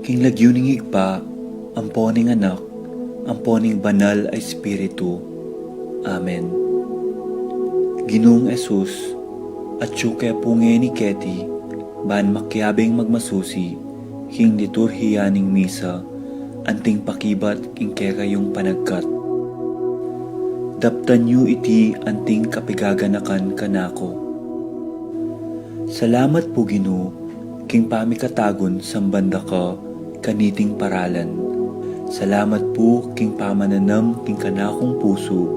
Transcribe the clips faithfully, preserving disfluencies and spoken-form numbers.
King lagyu ning Ibpa, ampo ning Anak, ampo ning Banal a Espiritu. Amen. Ginung Jesus, atyu ke pu ngeni keti, ban makiabing magmasusi king liturhiya ning misa, anting pakibat king kekayung panagkat. Daptan yu iti anting kapigaganakan kanaku. Salamat pu, Ginu, king pamikatagun samban da ka kaniting paralan. Salamat pu king pamananam king kanakung pusu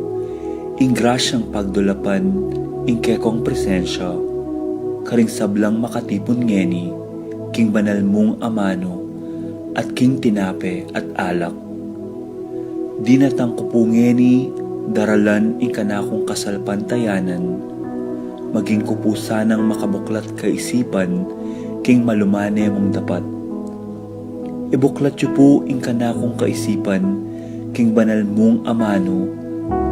ing grasyang pagdulapan ing kekong presensya karing sablang makatipun ngeni king banal mung amanu at king tinape at alak. Dinatang ku pu ngeni daralan ing kanakung kasalpantayanan, maging ku pu sanang makabuklat kaisipan king malumane mung dapat. Ibuklat yu pu ing kanakung kaisipan king banal mung amanu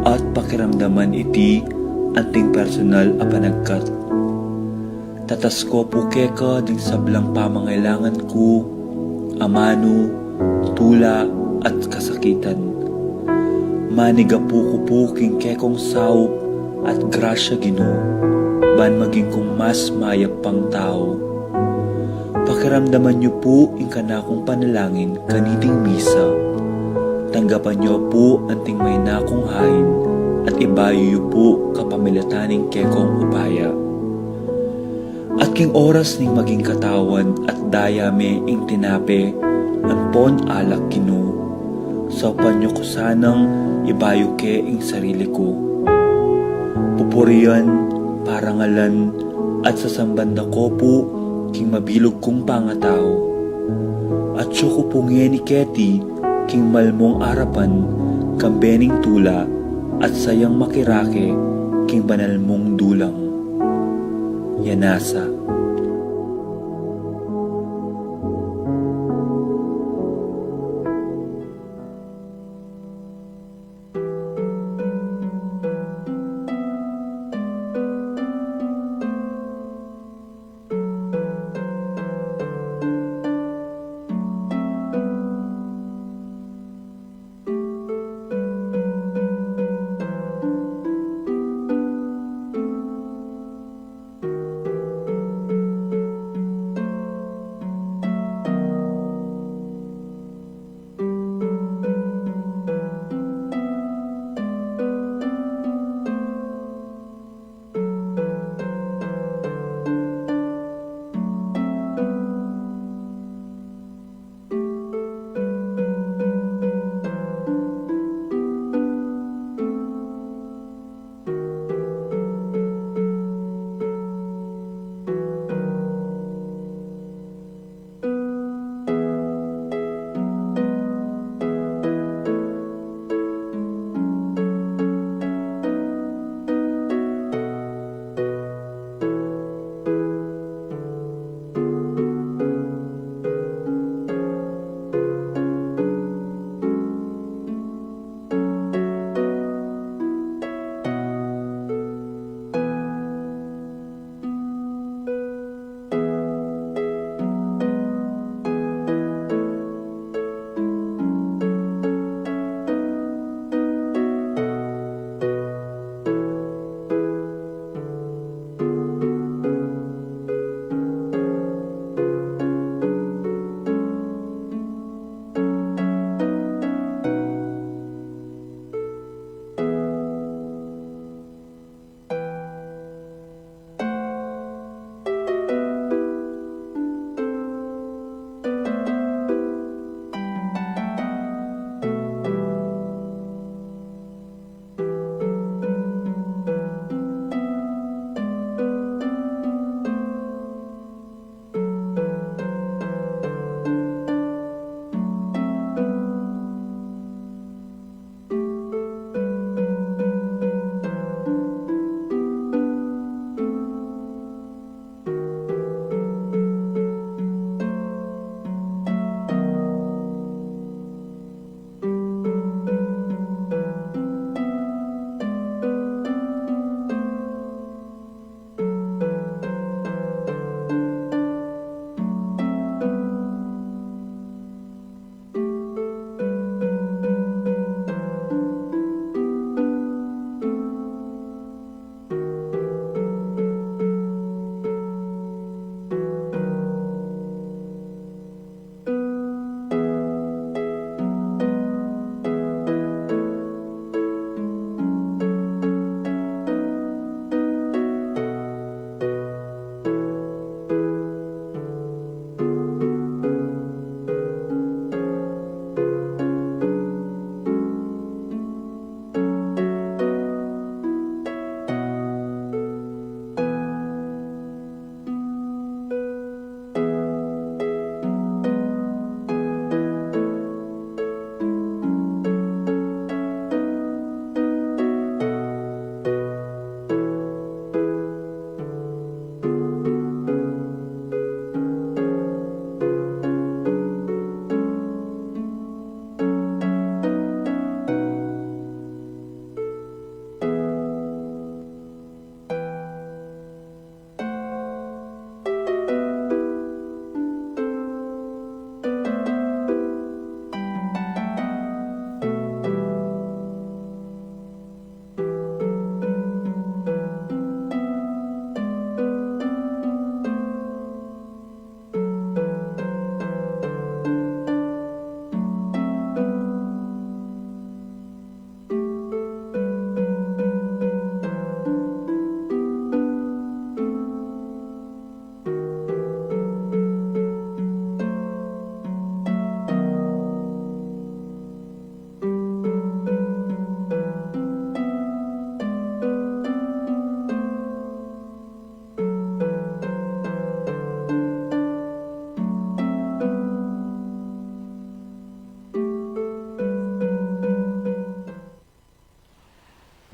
at pakiramdaman iti anting personal a panagkat. Tatas ku pu keka ding sablang pamangailangan ku, amanu, tula, at kasakitan. Manigapu ku pu king kekong saup at grasya, Ginu, ban maging kung mas mayap pang tau. Pakiramdaman yu pu ing kanakung panalangin kaniting misa. Tanggapan yu pu anting maina kung hain at ibayu yu pu kapamilatan ning kekong upaya. At king oras ning maging katawan at daya me ing tinape ampon alak, Ginu, saupan yu ku sanang ibayu ke ing sarili ku. Pupurian, parangalan, at sasamban da ku pu king mabilug kung pangatau. Atyu ku pu ngeni keti king malmung arapan, kambe ning tula at sayang makirake king banal mung dulang. Yanasa.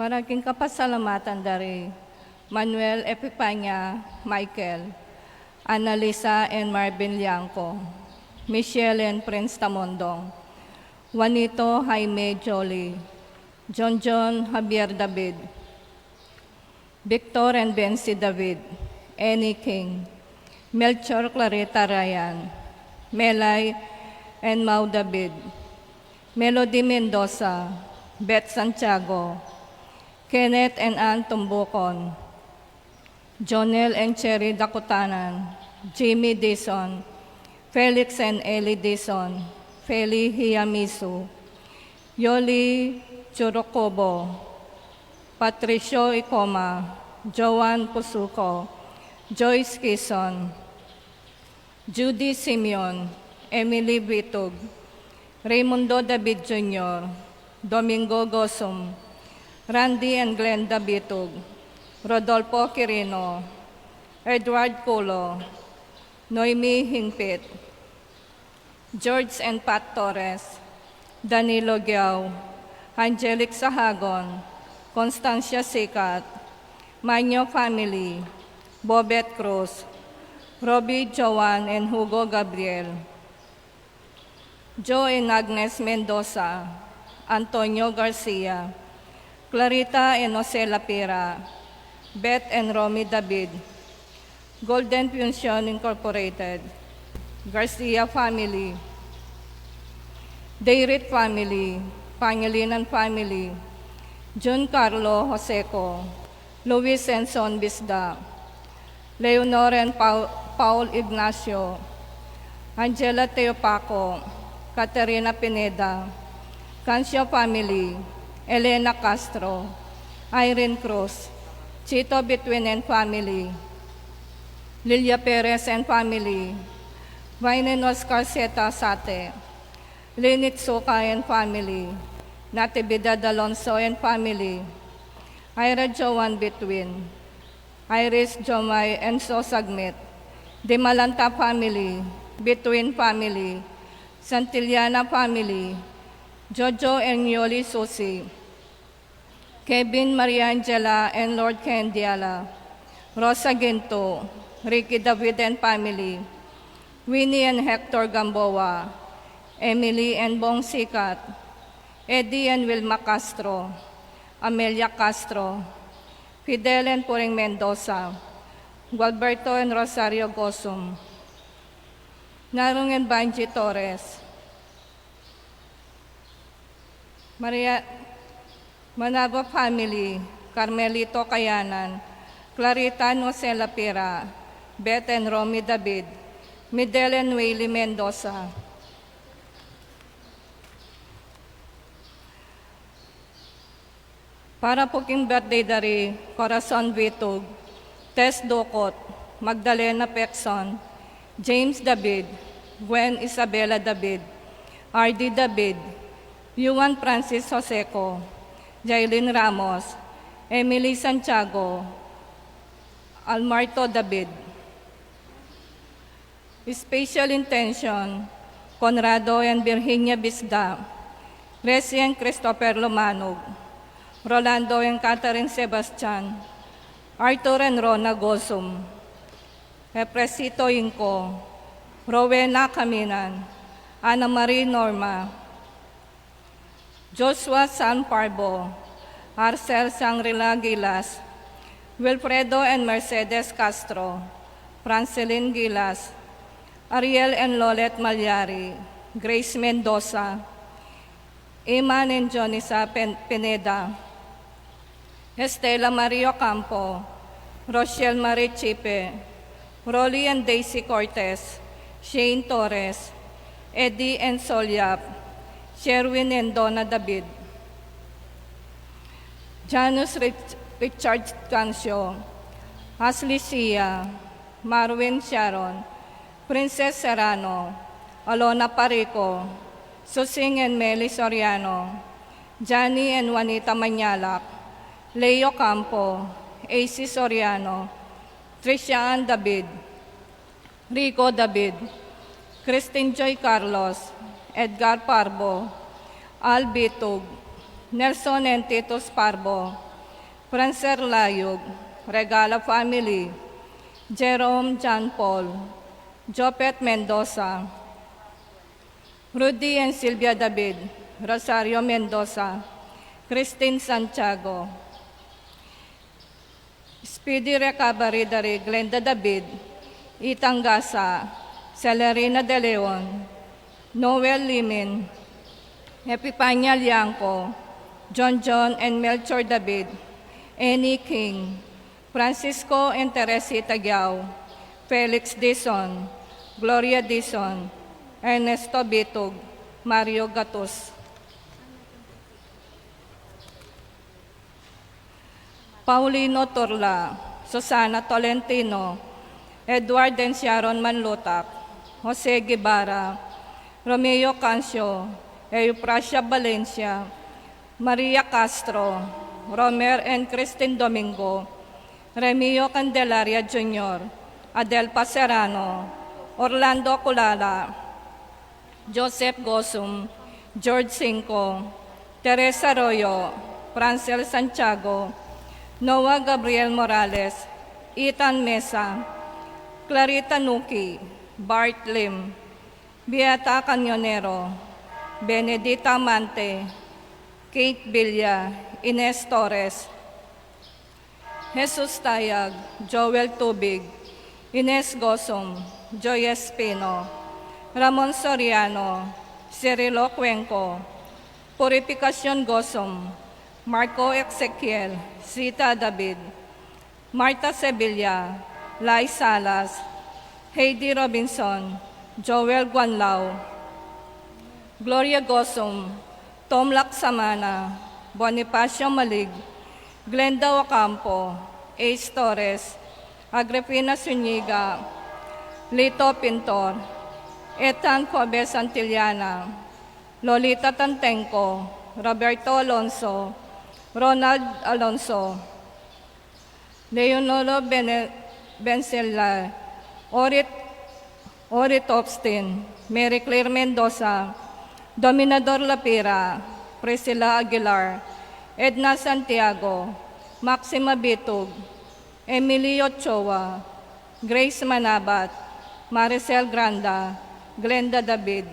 Para king kapasalamatan da ri Manuel Epifania Michael, Annalisa and Marvin Liangco, Michelle and Prince Tamondong, Juanito Jaime Jolie, John John Javier David, Victor and Bensi David, Annie King, Melchor Clarita Ryan, Melay and Mau David, Melody Mendoza, Beth Santiago, Kenneth and Ann Tumbucon, Jonel and Cherry Dakutanan, Jimmy Dizon, Felix and Ellie Dizon, Feli Hiyamisu, Yoli Churukubo, Patricio Icoma, Joan Pusuco, Joyce Kison, Judy Simeon, Emily Vitug, Raymundo David Junior, Domingo Gosum, Randy and Glenda Vitug, Rodolfo Quirino, Edward Culo, Noemi Hingpit, George and Pat Torres, Danilo Giao, Angelic Sahagon, Constancia Sicat, Manyo family, Bobet Cruz, Robbie, Joan and Hugo Gabriel, Joe and Agnes Mendoza, Antonio Garcia, Clarita and Jose Lapira, Beth and Romy David, Golden Pension Incorporated, Garcia family, Dayrit family, Pangilinan family, Jun Carlo Joseco, Luis and Son Bisda, Leonor and Pau-, Paul Ignacio, Angela Teopaco, Caterina Pineda, Cancio family, Elena Castro, Irene Cruz, Chito Between and family, Lilia Perez and family, Vine and Oscar Zeta Sate, Linit Suka and family, Natividad Alonso and family, Ira Joan Between, Iris Jomai and So Sagmit, Dimalanta family, Between family, Santillana family, Jojo and Yoli Susi, Kevin, Maria Angela and Lord Ken Diala, Rosa Ginto, Ricky David and family, Winnie and Hector Gamboa, Emily and Bong Sikat, Eddie and Wilma Castro, Amelia Castro, Fidel and Puring Mendoza, Gualberto and Rosario Gosum, Narung and Banji Torres, Maria, Manaba family, Carmelito Kayanan, Clarita and Jose Lapira, Beth and Romy David, Midel and Whaley Mendoza. Para pu king birthday da ri Corazon Vitug, Tess Ducot, Magdalena Pecson, James David, Gwen Isabella David, Ardy David, Yuan Francis Joseco, Jailin Ramos, Emily Santiago, Almarto David. Special intention, Conrado and Virginia Bisda, Resi and Christopher Lumanog, Rolando and Catherine Sebastian, Arthur and Rona Gosum, Epresito Inco, Rowena Caminan, Ana Marie Norma, Joshua San Parbo, Arcel Shangri-La Gilas, Wilfredo and Mercedes Castro, Francelin Gilas, Ariel and Lolet Malyari, Grace Mendoza, Iman and Jonisa Pen-, Pineda, Estela Marie Ocampo, Rochelle Marie Chipe, Rolly and Daisy Cortez, Shane Torres, Eddie and Sol Yap, Sherwin and Donna David, Janus Rich-, Richard Cancio, Ashley Sia, Marwin Sharon, Princess Serrano, Alona Parico, Susing and Meli Soriano, Johnny and Juanita Mañalac, Leo Campo, A C Soriano, Tricia Ann David, Rico David, Christine Joy Carlos, Edgar Parbo, Al Bitug, Nelson and Titus Parbo, Francer Layug, Regala family, Jerome John Paul, Jopet Mendoza, Rudy and Silvia David, Rosario Mendoza, Christine Santiago, Speedy recovery dari Glenda David, Itang Gasa, Celerina De Leon, Noel Limin, Epifania Liangco, John John and Melchor David, Annie King, Francisco and Teresita Giao, Felix Dizon, Gloria Dizon, Ernesto Bitug, Mario Gatus. Paulino Turla, Susana Tolentino, Edward and Sharon Manlutak, Jose Guevara, Romeo Cancio, Euprasia Valencia, Maria Castro, Romer and Christine Domingo, Remio Candelaria Junior, Adelpa Serrano, Orlando Culala, Joseph Gosum, George Cinco, Teresa Arroyo, Francel Santiago, Noah Gabriel Morales, Ethan Mesa, Clarita Nuki, Bart Lim, Beata Cañonero, Benedita Amante, Kate Villa, Ines Torres, Jesus Tayag, Joel Tubig, Ines Gosum, Joy Espino, Ramon Soriano, Cirilo Cuenco, Purificacion Gosum, Marco Ezequiel, Zita David, Martha Sevilla, Lai Salas, Heidi Robinson, Joel Guanlao, Gloria Gosum, Tom Laksamana, Bonifacio Malig, Glenda Ocampo, Ace Torres, Agripina Zuniga, Lito Pintor, Ethan Kobe Santillana, Lolita Tantenco, Roberto Alonso, Ronald Alonso, Leonolo Bene-, Bencela, Orit, Orit Obstin, Mary Claire Mendoza, Dominador Lapira, Priscilla Aguilar, Edna Santiago, Maxima Bitug, Emily Ochoa, Grace Manabat, Maricel Granda, Glenda David.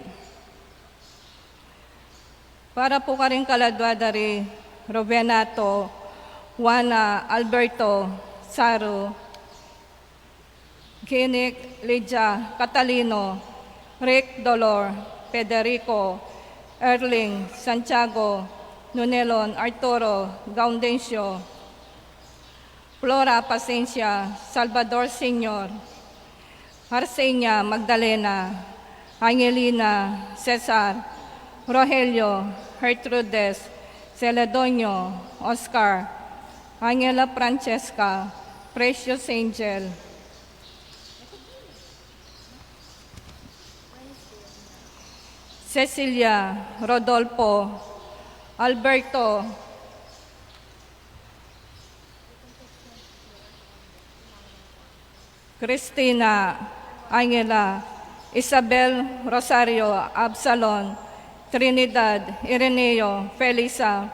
Para pu karing kaladua da ri Rubenato, Juana, Alberto, Saru, Kinik, Lydia, Catalino, Rick, Dolor, Federico, Erling, Santiago, Nunelon, Arturo, Gaundencio, Flora Pasencia, Salvador Senior, Arsenia Magdalena, Angelina, Cesar, Rogelio, Gertrudes, Celedonio, Oscar, Angela Francesca, Precious Angel, Cecilia, Rodolfo, Alberto, Cristina, Angela, Isabel, Rosario, Absalon, Trinidad, Ireneo, Felisa,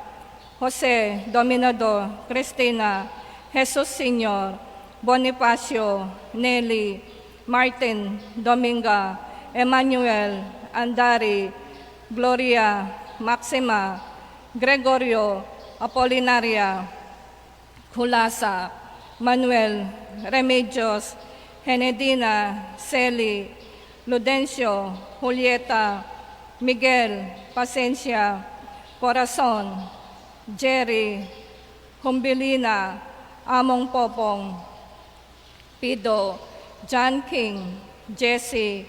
Jose, Dominador, Cristina, Jesus Senior, Bonifacio, Nelly, Martin, Dominga, Emmanuel, Andari, Gloria, Maxima, Gregorio, Apolinaria, Culasa, Manuel, Remedios, Henedina, Celi, Ludencio, Julieta, Miguel, Pasencia, Corazon, Jerry, Humbilina, Among Popong, Pido, John King, Jesse,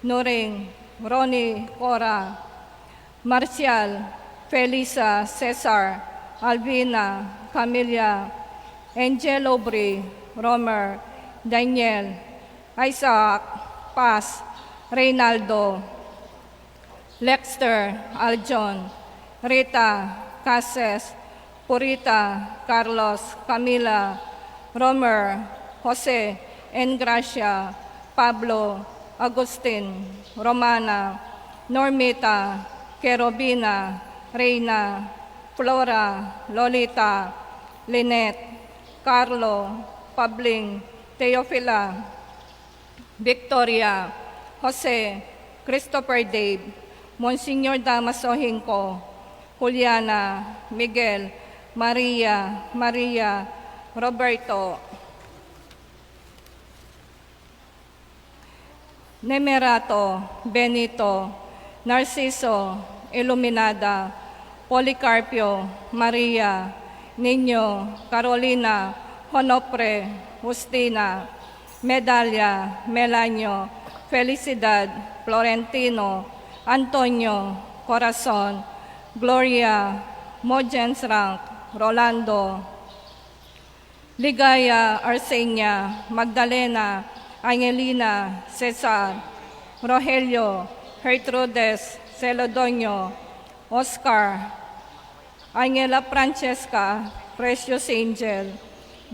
Nuring, Ronnie, Cora, Marcial, Felisa, Cesar, Alvina, Camilla, Angel, Aubrey, Romer, Daniel, Isaac, Paz, Reynaldo, Lexter, Aljon, Rita, Cases, Purita, Carlos, Camila, Romer, Jose, Engracia, Pablo, Agustin, Romana, Normita, Kerubina, Reina, Flora, Lolita, Lynette, Carlo, Pabling, Teofila, Victoria, Jose, Christopher Dave, Monsignor Damaso Hinco, Juliana, Miguel, Maria, Maria, Roberto, Nemerato, Benito, Narciso, Iluminada, Policarpio, Maria, Niño, Carolina, Honopre, Justina, Medalia, Melanio, Felicidad, Florentino, Antonio, Corazon, Gloria, Mogens Rank, Rolando, Ligaya, Arsenia, Magdalena, Angelina, Cesar, Rogelio, Gertrudes, Celodoño, Oscar, Angela, Francesca, Precious Angel,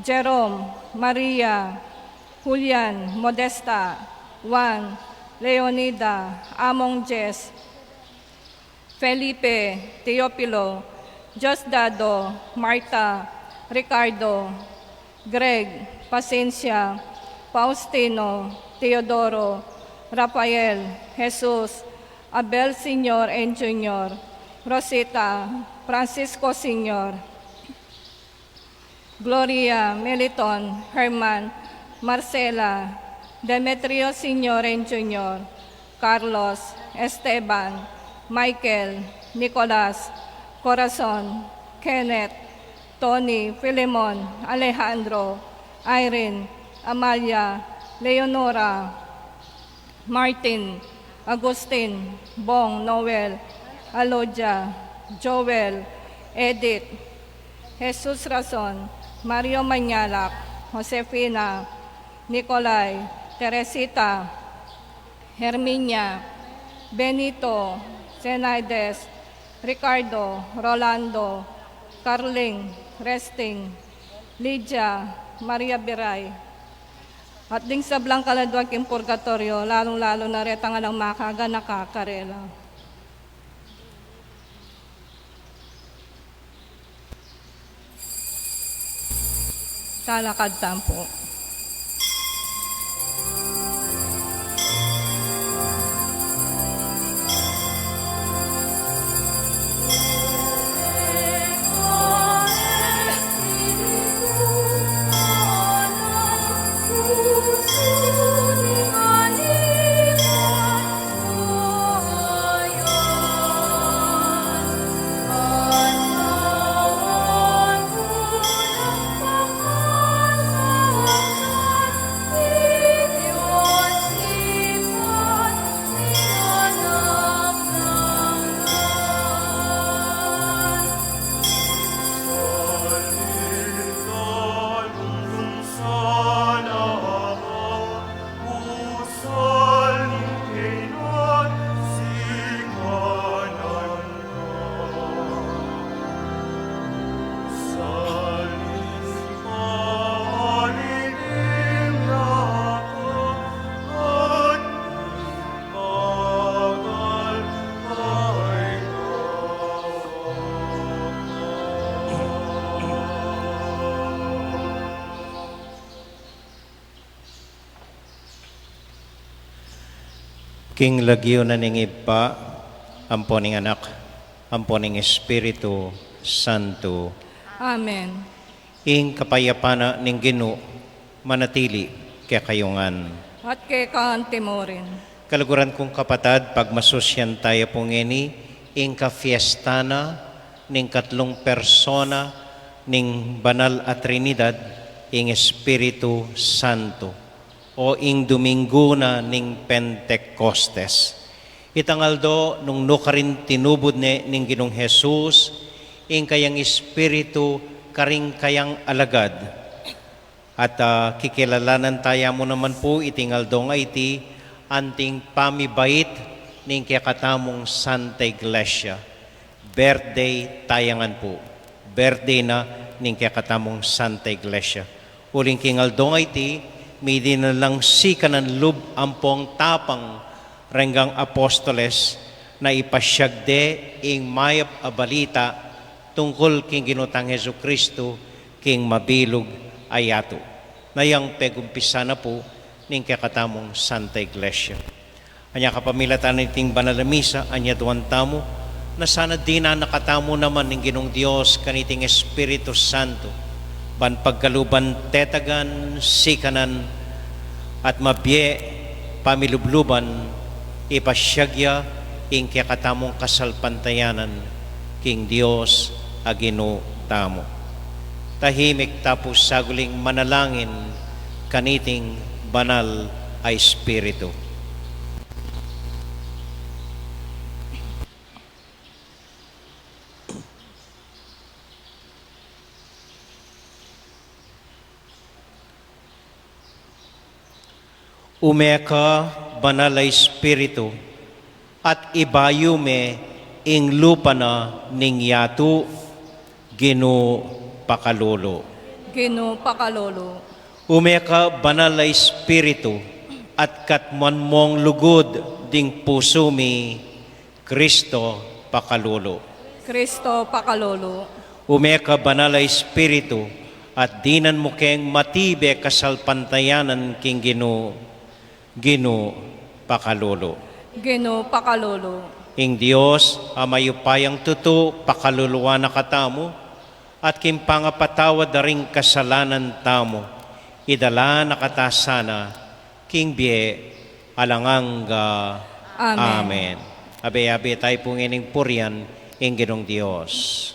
Jerome, Maria, Julian, Modesta, Juan, Leonida, Among Jess, Felipe, Teofilo, Diosdado, Marta, Ricardo, Greg, Pasencia, Faustino, Teodoro, Rafael, Jesus, Abel Senior and Junior, Rosita, Francisco Senior, Gloria, Meliton, Herman, Marcela, Demetrio Senior and Junior, Carlos, Esteban, Michael, Nicolas, Corazon, Kenneth, Tony, Filemon, Alejandro, Irene, Amalia, Leonora, Martin, Agustin, Bong, Noel, Alodia, Joel, Edith, Jesus Rason, Mario Mañalac, Josefina, Nicolai, Teresita, Herminia, Benito, Zenaides, Ricardo, Rolando, Carling, Resting, Lydia, Maria Biray, at ding sablang kaladua king purgatoryo, lalung-lalu na retang alang makaganaka karela. Talakad tamu pu. King lagyu na ning Ibpa, ampo ning Anak, ampo ning Espiritu Santo. Amen. Ing kapayapan na ning Ginu manatili kekayu ngan. At keka anti mu rin. Kaluguran kung kapatad, pagmasusyan taya pu ngeni ing kafiesta na ning katlung persona ning Banal a Trinidad, ing Espiritu Santo, o ing Duminggu na ning Pentecostes. Itang aldo nung nukarin tinubud ne ning Ginung Jesus ing kayang Espiritu karing kayang alagad. At, ah, kikilalanan taya mu naman pu iting aldo nga iti anting pamibait ning kekatamung Santa Iglesia. Birthday taya ngan pu. Birthday na ning kekatamung Santa Iglesia. Uling king aldo nga iti, midi na lang sikanan lub ampong tapang renggang apostoles na ipasiag de ing mayap a balita tungkul king Ginu tang Jesucristo king mabilug a yatu. Na yang pegumpisan na pu ning kekatamung Santa Iglesia. Anya kapamilatan niting banal a misa, anyaduan tamu, na sana dinan na katamu naman ning Ginung Dios kaniting Espiritu Santo, ban pagkaluban, tetagan, sikanan, at mabie pamilubluban, ipasiag ya ing kekatamung kasalpantayanan king Dios a Ginu tamu. Tahimik tamu pu saguling manalangin kaniting banal a Espiritu. Ume ka, Banal a Espiritu, at ibayu me ing lupa na ning yatu, Ginu, pakalulu. Ginu, pakalulu. Ume ka, Banal a Espiritu, at katmuan mung lugud ding pusu mi, Kristo, pakalulu. Kristo, pakalulu. Ume ka, Banal a Espiritu, at dinan mu keng matibe kasalpantayanan king Ginu, Ginu, pakalulu. Ginu, pakalulu. Ing Dios a mayupayang tutu, pakaluluan na katamu, at king pangapatawad da ring kasalanan tamu, idala na kata sana king bie alang angga. Amen. Amen. Abe-abe tamu pu ngening purian ing Ginung Dios.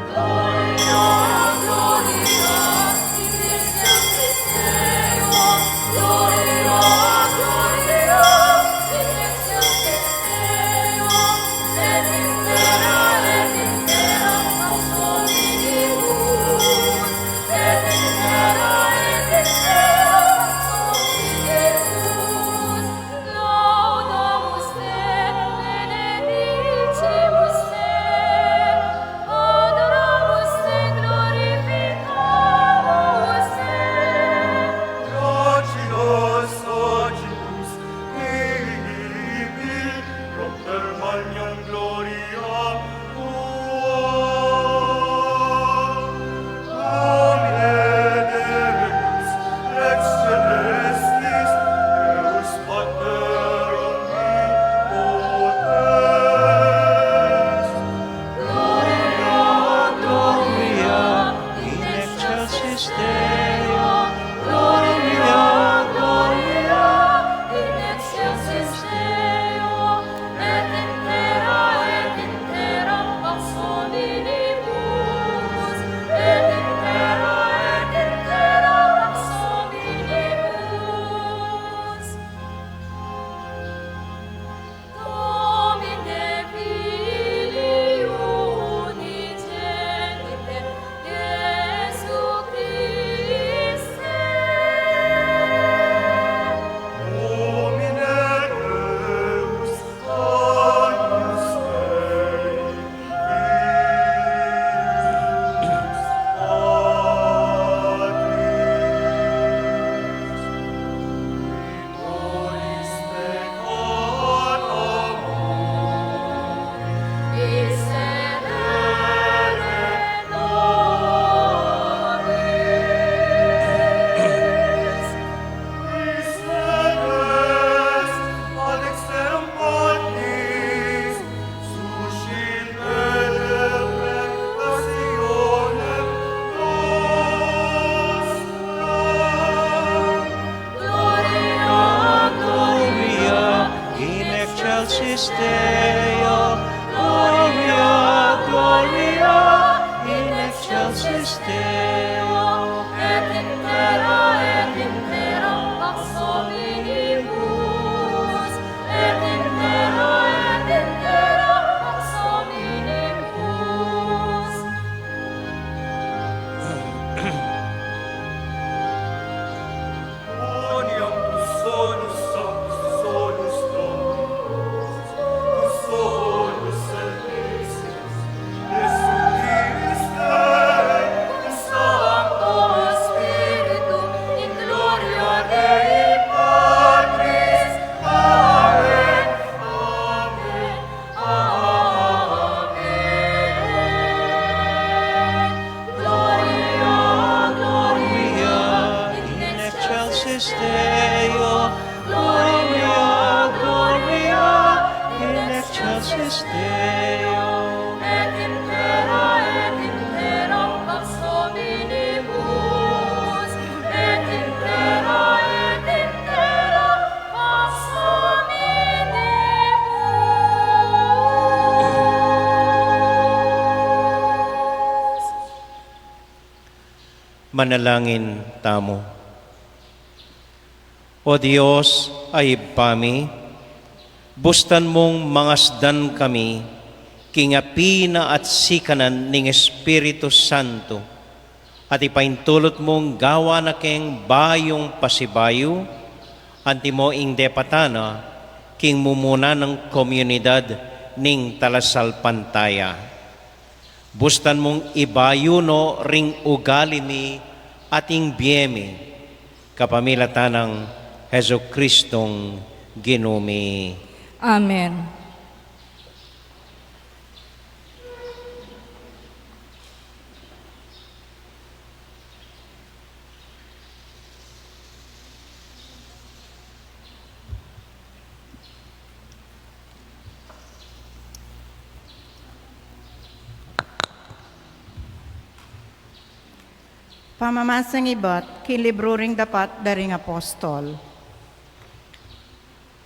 Gloria, Gloria, Gloria in excelsis Deo. Et in terra, et in terra pax hominibus, et in terra, et in terra pax hominibus. Quoniam tu solus Sanctus, solus Dominus, tu solus Sanctissimus, et Christe, et Manalangin tamu. O Dios a Ibpa mi, bustan mung mangasdan kami king api na at sikanan ning Espiritu Santo, at ipaintulut mung gawa na keng bayung pasibayu, antimo ing depatan na king mumuna nang komunidad ning talasalpantaya. Bustan mung ibayu no ring ugali mi at ing bie mi, kapamilatan nang Jesucristong Ginu mi. Amen. Pamamasang ibat king libru ring dapat da ring apostol.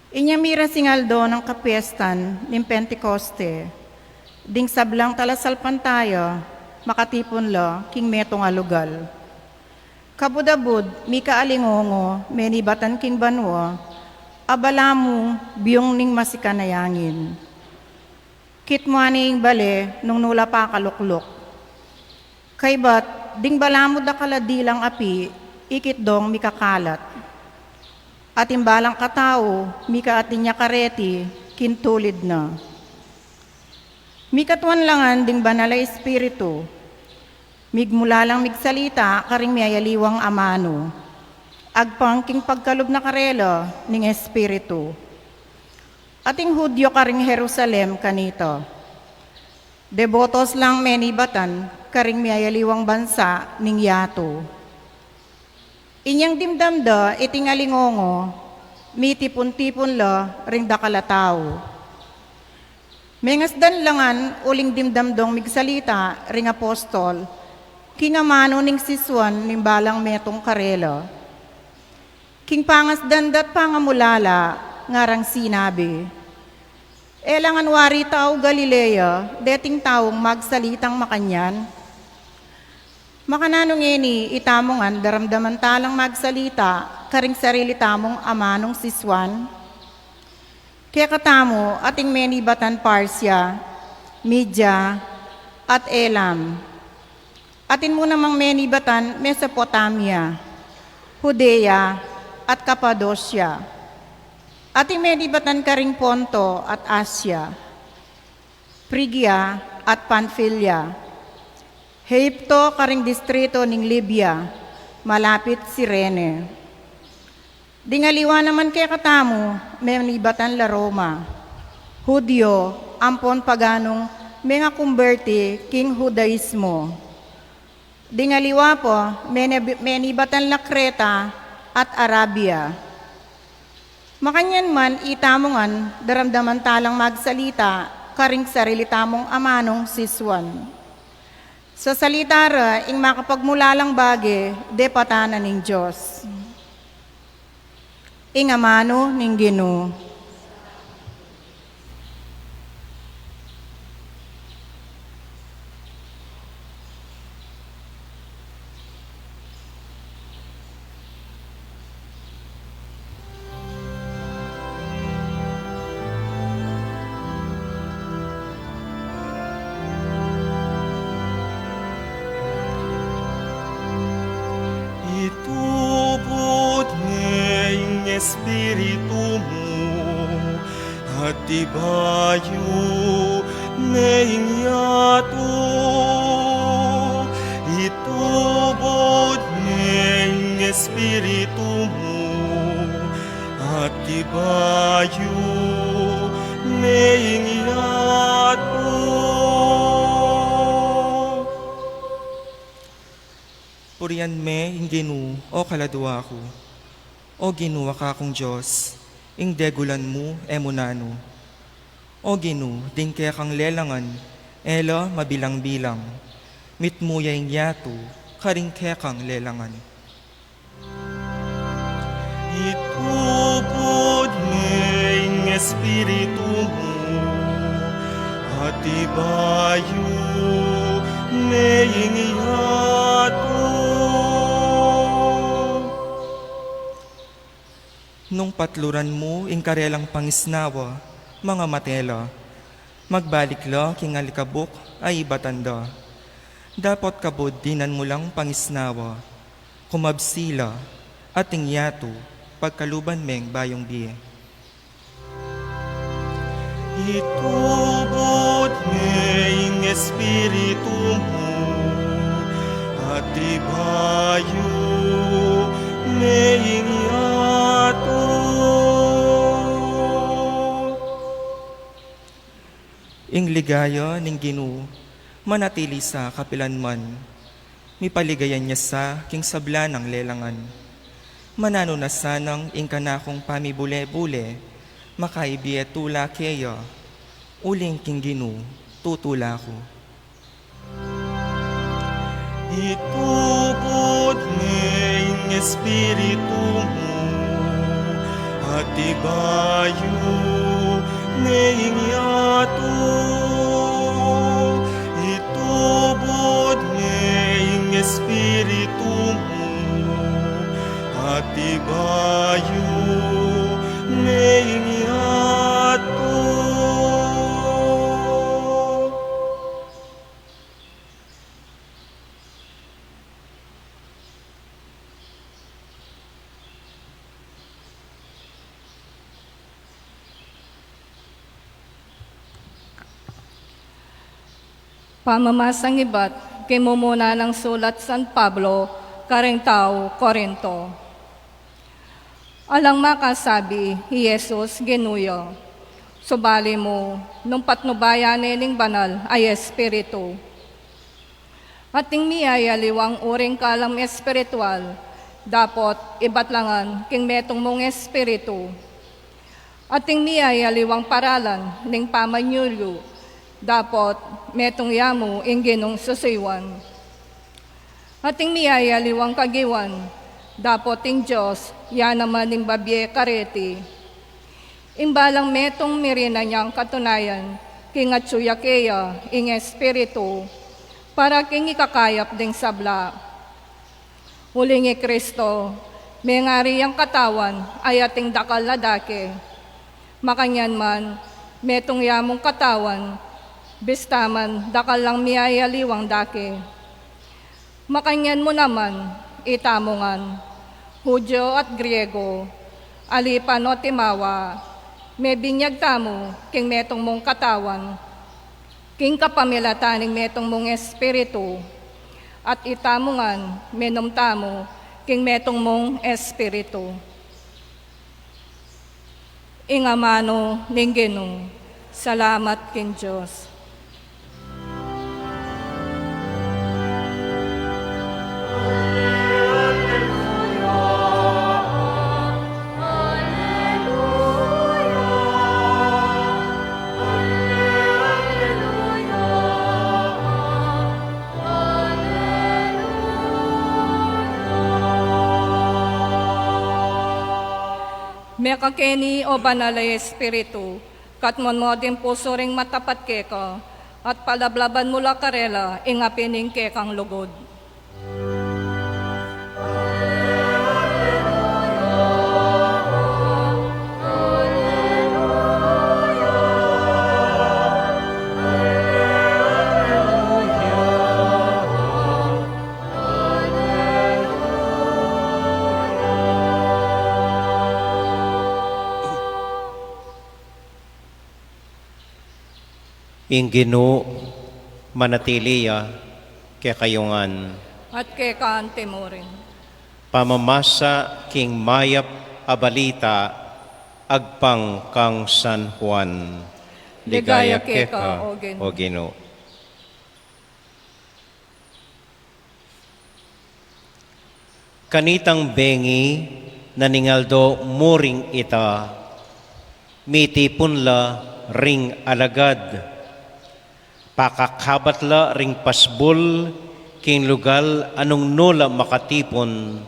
Inya miras ing aldo nang kapiestan ning Pentecoste, ding sablang talasalpantaya makatipun la king metung a lugal. Kabud-abud, mika alingongo, menibatan king banua, a balamu biung ning masikan a yangin. Kitmuan ne ing bale nung nu la pa kalukluk. Kaybat, ding balamu dakal a dilang api, ikit dong mikakalat. At ing balang katau, mika atin ya kareti king tulid na. Mikatuan la ngan ding Banal a Espiritu, migmula lang migsalita karing miyayaliwang amanu, agpang king pagkalub na karela ning Espiritu. At ing Judio karing Jerusalem kanita, debotos lang menibatan karing miyayaliwang bansa ning yatu. Inyang dimdam da iting alingongo, mitipun-tipun la ring dakal a tau. Mengasdan la ngan uling dimdam dong migsalita ring apostol king amanu ning sisuan ning balang metung karela. King pangasdan da't pangamulala, ngarang sinabi, "E la ngan wari tau Galilea deting taung magsalitang makanyan? Makananu ngeni itamu ngan daramdaman ta lang magsalita karing sarili tamung amanung sisuan? Kekatamu ating menibatan Parsia, Media, at Elam. Atin mu namang menibatan Mesopotamia, Judea, at Kapadosia. Ating menibatan karing Ponto at Asia, Phrygia at Pamphylia, Egipto karing distrito ning Libya, malapit Cirene. Ding aliwa naman kekatamu, menibatan la Roma, Judio, ampon paganung mengakumberti king Judaismo. Ding aliwa pa, menib-, menibatan la Kreta at Arabia. Makanyan man, itamu ngan daramdaman ta lang magsalita karing sarili tamung amanung sisuan." Sasalita ra ing makapagmulalang bage depatan na ning Dios. Ing amanu ning Ginu. Itubud me ing Espiritu mu, at ibayu me ing yatu. Itubud me ing Espiritu mu, at ibayu me ing yatu. Purian me ing Ginu, o kaladua ku. O Ginu, a kakung Dios, ing degulan mu e mu nanu. O Ginu, ding kekang lelangan e la mabilang-bilang. Mitmu ya ing yatu karing kekang lelangan. Itubud me ing Espiritu mu, at ibayu me ing yatu. patluran mu ing karelang pangisnawa, mangamate la. Magbalik la king alikabuk a ibatan da. Dapot kabud dinan mu lang pangisnawa, kumabsi la, at ing yatu, pagkaluban meng bayung bie. Itubud me ing Espiritu mu, at ibayu me ing yatu. Ing ligaya ning Ginu manatili sa kapilanman. Mipaligayan ya sa king sabla nang lelangan. Mananu na sanang ing kanakung pamibule-bule, makaibie tula keya, uling king Ginu tutula ku. Itubud me ing Espiritu mu, at ibayu me ing yatu. Itubud me ing Espiritu mu, at ibayu me ing yatu. Pamamasang ibat king mumuna nang sulat San Pablo karing tau Corinto. Alang makasabi i Jesus, Ginu ya, subali mu nung patnubayan ne ning Banal a Espiritu. Ating miyayaliwang uring kalam espiritual, dapot ibat la ngan king metung mung espiritu. Ating miyayaliwang paralan ning pamanyulyu, dapot metung ya mu ing Ginung susuyuan. Ating miyayaliwang kagiwan, dapot ing Dios ya naman ing babie kareti. Ing balang metung mirinan yang katunayan, king atyu ya keya ing Espiritu, para king ikakayap ding sabla. Uling i Kristo, mengari yang katawan a ating dakal a dake. Makanyan man, metung ya mung katawan, bista man dakal lang miyayaliwang dake. Makanyan mu naman, itamu ngan, Judio at Griego, alipan o timawa, mebinyag tamu king metung mung katawan, king kapamilatan ning metung mung Espiritu, at itamu ngan, minum tamu king metung mung Espiritu. Ing amanu ning Ginu. Salamat king Dios. Mekakeni, o Banal a Espiritu, katmuan mu ding pusu ring matapat keka, at palablaban mu la karela ing api ning kekang lugud. Ing Ginu manatili ya kekayu ngan. At keka anti mu rin. Pamamasa king mayap a balita agpang kang San Juan. Ligaya keka, o Ginu. Kanitang bengi na ning aldo muring ita, mitipun la ring alagad. Pakakabat la ring pasbul king lugal a nung nu la makatipun,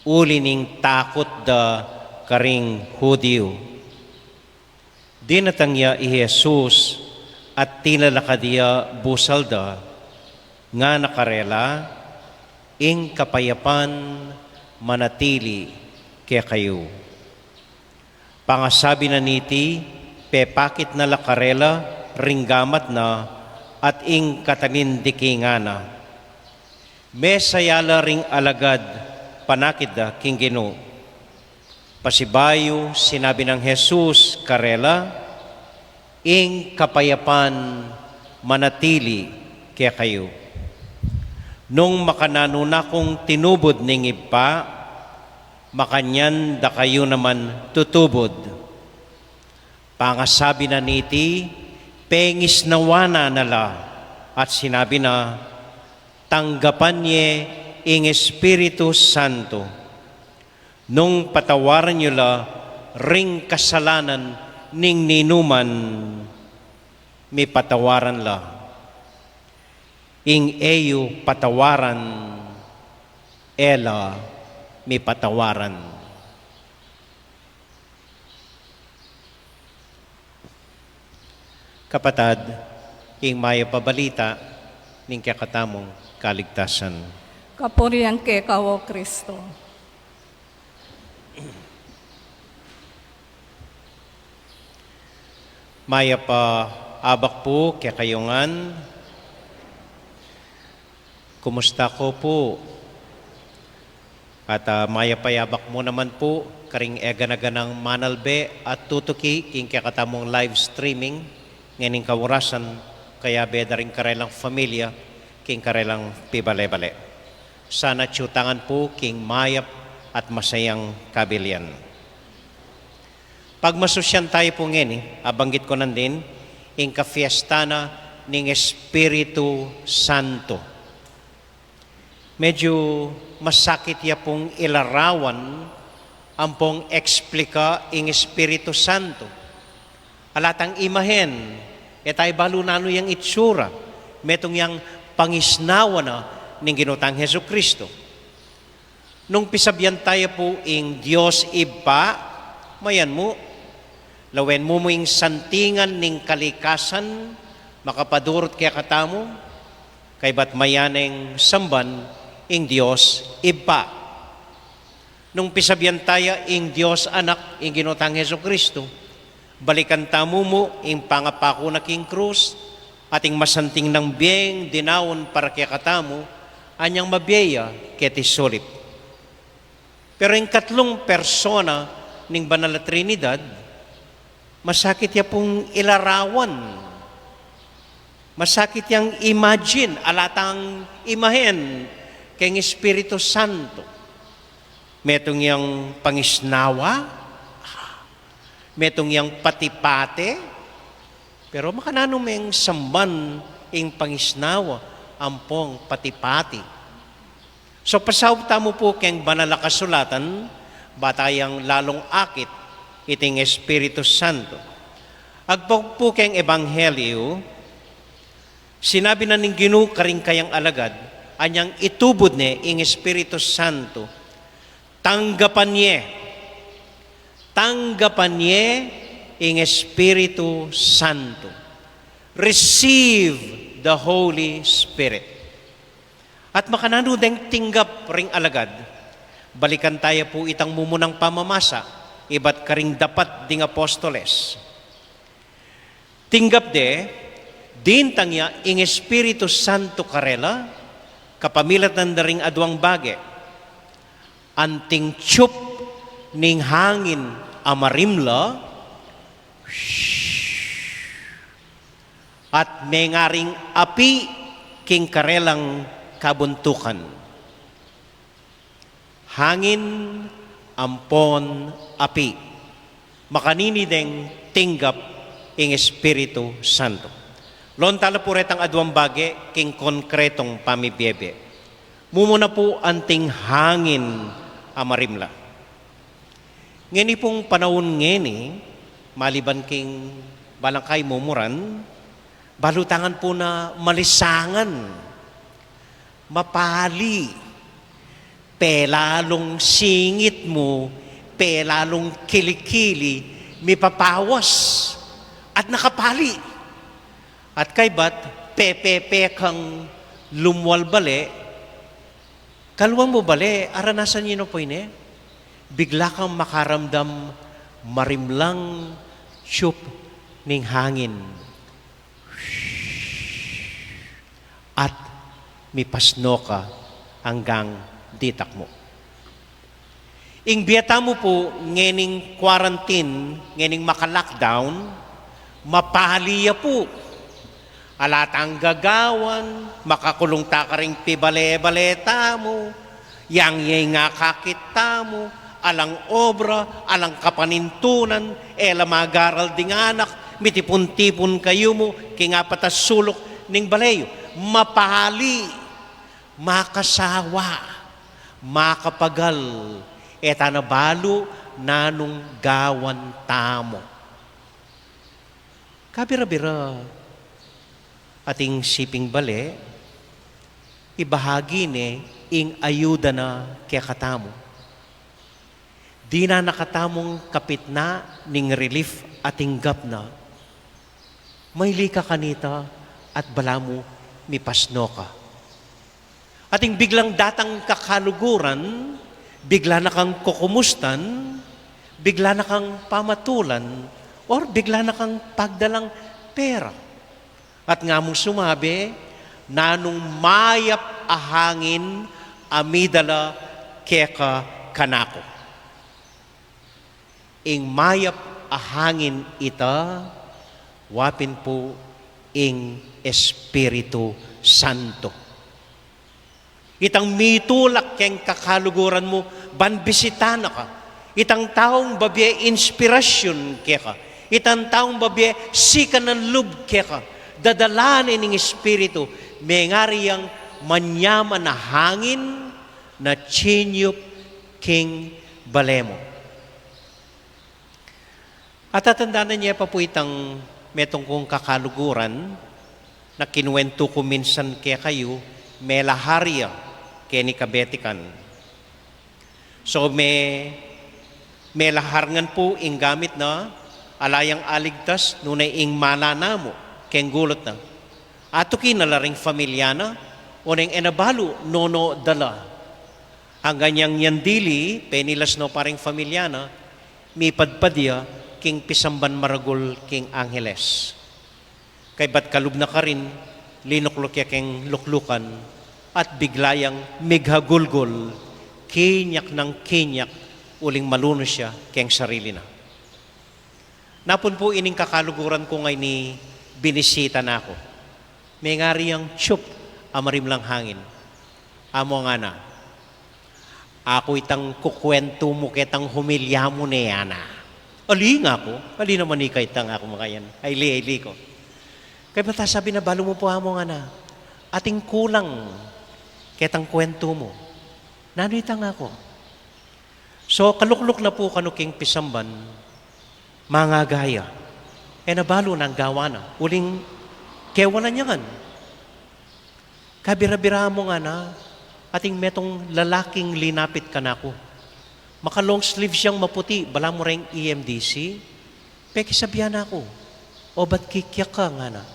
uli ning takut da karing Judio. Dinatang ya i Jesus at tinalakad ya busal da, ngana karela, "Ing kapayapan manatili kekayu." Pangasabi na niti, pepakit na la karela ring gamat na at ing katalindiki ngana. Mesaya la ring alagad, panakit da king Ginu. Pasibayu sinabi nang Jesus karela, "Ing kapayapan manatili kekayu. Nung makananu na kung tinubud ning Ibpa, makanyan da kayu naman tutubud." Pangasabi na niti, pengisnawa na na la, at sinabi na, "Tanggapan ye ing Espiritu Santo. Nung patawaran yu la ring kasalanan ning ninuman, mipatawaran la. Ing e yu patawaran, e la mipatawaran." Kapatad, ing mayap a balita ning kekatamung kaligtasan. Kapurian keka, O Kristo. Mayap a abak pu kekayu ngan. Kumusta ko pu? At, ah, mayap a abak mu naman pu karing e gana-ganang manalbe at tutuki king kekatamung live streaming ngening kaurasan, kayabe da ring karelang familia king karelang pibale-bale. Sana atyu tangan pu king mayap at masayang kabilian. Pagmasusyan tayu pu ngeni, abanggit ku nandin, ing kafiesta na ning Espiritu Santo. Medyu masakit ya pung ilarawan ampong eksplika ing Espiritu Santo. Ala tang imahen, e tayu balu nanu yang itsura, metung yang pangisnawa na ning Ginu tang Jesucristo. Nung pisabian tayu pu ing Dios Ibpa, mayan mu, lawen mu mu ing santingan ning kalikasan, makapadurut kekatamu, kaybat mayan neng samban ing Dios Ibpa. Nung pisabian tayu ing Dios Anak, ing Ginu tang Jesucristo, balikan tamu mu ing pangapaku na king krus, at ing masanting nang bieng dinaun para kekatamu, anyang mabie ya keti sulip. Pero ing katlung persona ning Banal a Trinidad, masakit ya pung ilarawan. Masakit yang imagine, ala tang imahen keng Espiritu Santo. Metung yang pangisnawa, metung yang pati-pati, pero makananu meng samban ing pangisnawa ampong pati-pati? So, pasaup tamu pu keng Banal a Kasulatan, ba tayang lalung akit iting Espiritu Santo. Agpang pu keng Ebanghelyo, sinabi na ning Ginu karing kayang alagad, anyang itubud ne ing Espiritu Santo, tanggapan ye, tanggapan ye ing Espiritu Santo. Receive the Holy Spirit. At makananu deng tinggap ring alagad? Balikan tayu pu itang mumunang pamamasa, ibat karing Dapat ding Apostoles. Tinggap de, dintang ya ing Espiritu Santo karela, kapamilatan da ring aduang bage. Anting tiyup ning hangin a marimla, at mengaring api king karelang kabuntukan. Hangin ampon api. Makanini deng tinggap ing Espiritu Santo? Lawan tala pu retang aduang bage king konkretong pamibiebe. Mumuna pu anting hangin a marimla. Ngeni pung panaun ngeni, maliban king balangkay mumuran, balu tangan pu na malisangan, mapali, pelalung singit mu, pelalung kilikili, mipapawas, at nakapali. At kaybat, pepepe kang lumwal bale, kaluang mu bale, aranasan yu na pu ine, bigla kang makaramdam marimlang tiyup ning hangin at mipasno ka anggang ditak mu. Ing bie tamu pu ngening quarantine, ngening maka-lockdown, mapali ya pu. Ala tang gagawan, makakulung ta karing pibale-bale tamu, yang ye ing akakit tamu, alang obra, alang kapanintunan, e la magaral ding anak, mitipun-tipun kayu mu king apat a suluk ning bale yu. Mapali, makasawa, makapagal, e ta na balu nanung gawan tamu. Kabira-bira, ating siping bale, ibahagi ne ing ayuda na kekatamu. Dinan na katamung kapitna ning relief a tinggap na, maili ka kanita at balamu mipasno ka. Ating biglang datang kakaluguran, bigla na kang kukumustan, bigla na kang pamatulan, or bigla na kang pagdalang pera. At nga mung sumabi, nanung mayap a hangin a midala keka kanaku. Ing mayap a hangin ita, wa pin pu ing Espiritu Santo. Itang mitulak keng kakaluguran mu, ban bisitanan ka. Itang taung babie inspirasyon keka. Itang taung babie sikanan lub keka. Dadalanan ning Espiritu, mengari yang manyaman a hangin na tinyup king bale mu. At tatandanan ye pa pu itang metung kung kakaluguran na kinuwentu ku minsan kekayu, melahar ya keni Kabetikan. So me, melahar ngan pu ing gamit na, ala yang aligtas, nune ing mana namu keng gulut na. Atuki na la ring familia na, oneng e na balu nono dala. Anggang yang yan dili, penilas no pa ring familia na, mipadpad ya king pisamban maragul king Angeles. Kaybat kalub na karin, linukluk ya keng luklukan, at bigla yang mighagulgul, kinyak nang kinyak, uling malunus ya keng sarili na. Napun pu ining kakaluguran ku ngeni binisita na ku. Mengari yang tiyup a marimlang hangin. Amu ngana, "Aku itang kukuwentu mu ketang humilya mu ne, ana." "Ali," ngaku, "ali naman ika itang aku makanyan. Ay, ili, ay, ili ku." Kaybat asabi na, "Balu mu pu," amu ngana, "ating kulang ketang kuwentu mu." "Nanu ita?" ngaku. So kalukluk na pu kanu king pisamban, mangagaya. E na balu nang gawan na, uling kewanan ya ngan. Kabira-bira mu ngana, ating metung lalaking linapit kanaku. Maka-long sleeves yang maputi, balamu reng E M D C. Pekisabian na ku, "Obat kikyak ka?" ngana.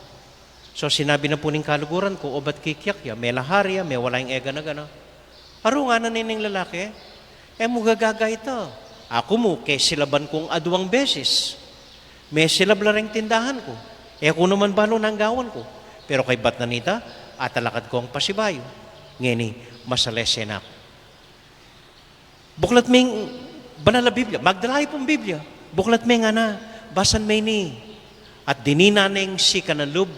So sinabi na pu ning kaluguran ku, "Obat kikyak ya, melahar ya, mewala yang e gana-gana." "Aru," ngana ning lalaki, "e mu gagaga ita. Aku mu kesilaban kung aduang beses. Mesilab la reng tindahan ku. E ku naman balu nang gawan ku. Pero kaybat na nita, atalakad kung pasibayu. Ngeni, masalese na ku." Buklat me ing Banal a Biblia. Magdala ya pung Biblia. Buklat me, ngana, "Basan me ini." At dininan neng sikanan lub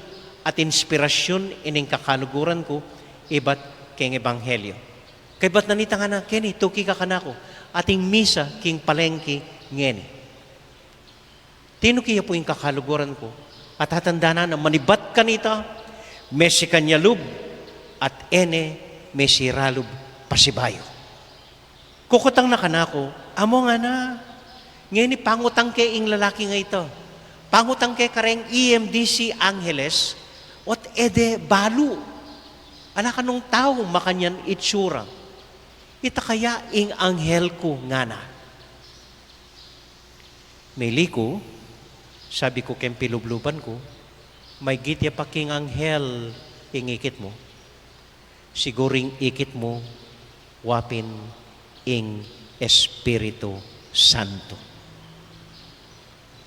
at inspirasyon ining kakaluguran ku ibat keng ebanghelyo. Kaybat na nita, ngana, "Keni, tuki ka kanaku. Ating misa king palengke ngeni." Tinuki ya pu ing kakaluguran ku. At tatandanan na manibat kanita, mesikan ya lub, at e ne mesira lub pasibayu. Kukutang na kanaku, "Amu ngana, ngeni pangutang ke ing lalaking ita. Pangutang ke kareng E M D C Angeles, ot e de balu. Ala kanung tau makanyan itsura. Ita kaya ing anghel ku?" ngana. "Mili ku," sabi ku keng pilubluban ku, "maygit ya pa king anghel ing ikit mu. Siguru ing ikit mu wa pin ing Espiritu Santo."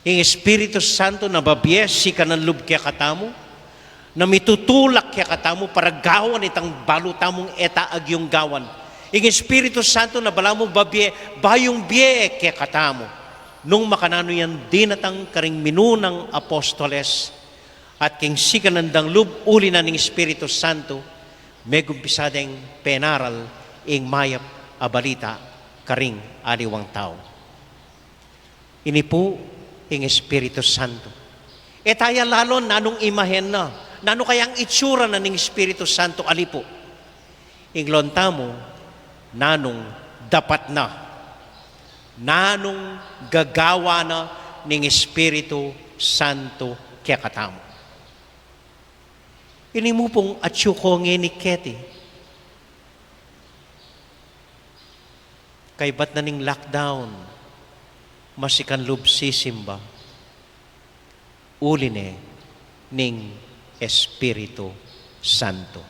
Ing Espiritu Santo na babie sikanan lub kekatamu, na mitutulak kekatamu para gawan itang balu tamung e ta agyung gawan. Ing Espiritu Santo na balamu babie, bayung bie kekatamu. Nung makananu yang dinatang karing minunang apostoles, at king sikanan dang lub uli na ning Espiritu Santo, megumpisa deng penaral ing mayap a balita karing aliwang tau. Ini pu ing Espiritu Santo. E ta ya lalon nanung imahen na, nanu kayang itsura na ning Espiritu Santo, ali pu. Ing lon tamu, nanung dapat na, nanung gagawa na ning Espiritu Santo kekatamu. Ini mu pung atyu ko ngeni keti. Kaybat na ning lockdown, masikan lub sisimba, uli ne ning Espiritu Santo.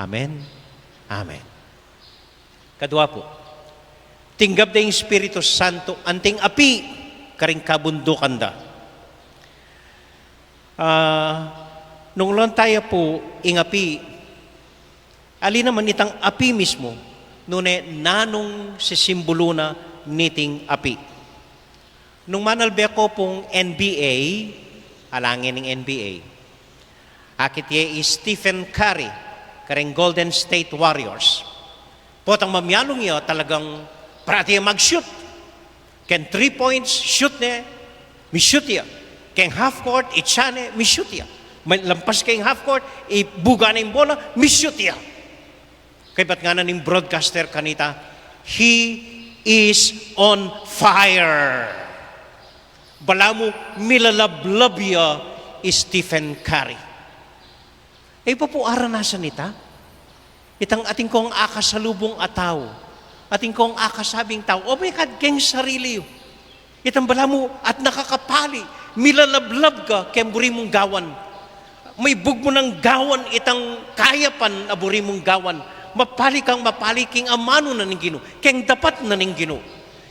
Amen. Amen. Kadua pu, tinggap da ing Espiritu Santo anting api karing kabundukan da. Ah, nung lon taya pu ing api, ali naman itang api mismu, nune nanung sisimbulu na niting api. Nung manalbe ko pung N B A, ala ngening N B A, akit ye i Stephen Curry, karing Golden State Warriors. Potang mamialung ya, talagang parati ya mag-shoot. Keng three points, shoot ne, mi-shoot ya. Keng half court, itsa ne, mi-shoot ya. May lampas keng half court, ibuga ne ing bola, mi-shoot ya. Kaybat ngana ning broadcaster kanita, "He is on fire." Balamu milalablab ya i Stephen Curry. E pa pu aranasan ita? Itang atin kong akasalubung a tau, atin kong akasabing tau, o may kad keng sarili yu. Itang balamu at nakakapali, milalablab ka keng buri mung gawan. Maibug mu nang gawan itang kayapan a buri mung gawan. Mapali kang mapali king amanu na ning Ginu, keng dapat na ning Ginu.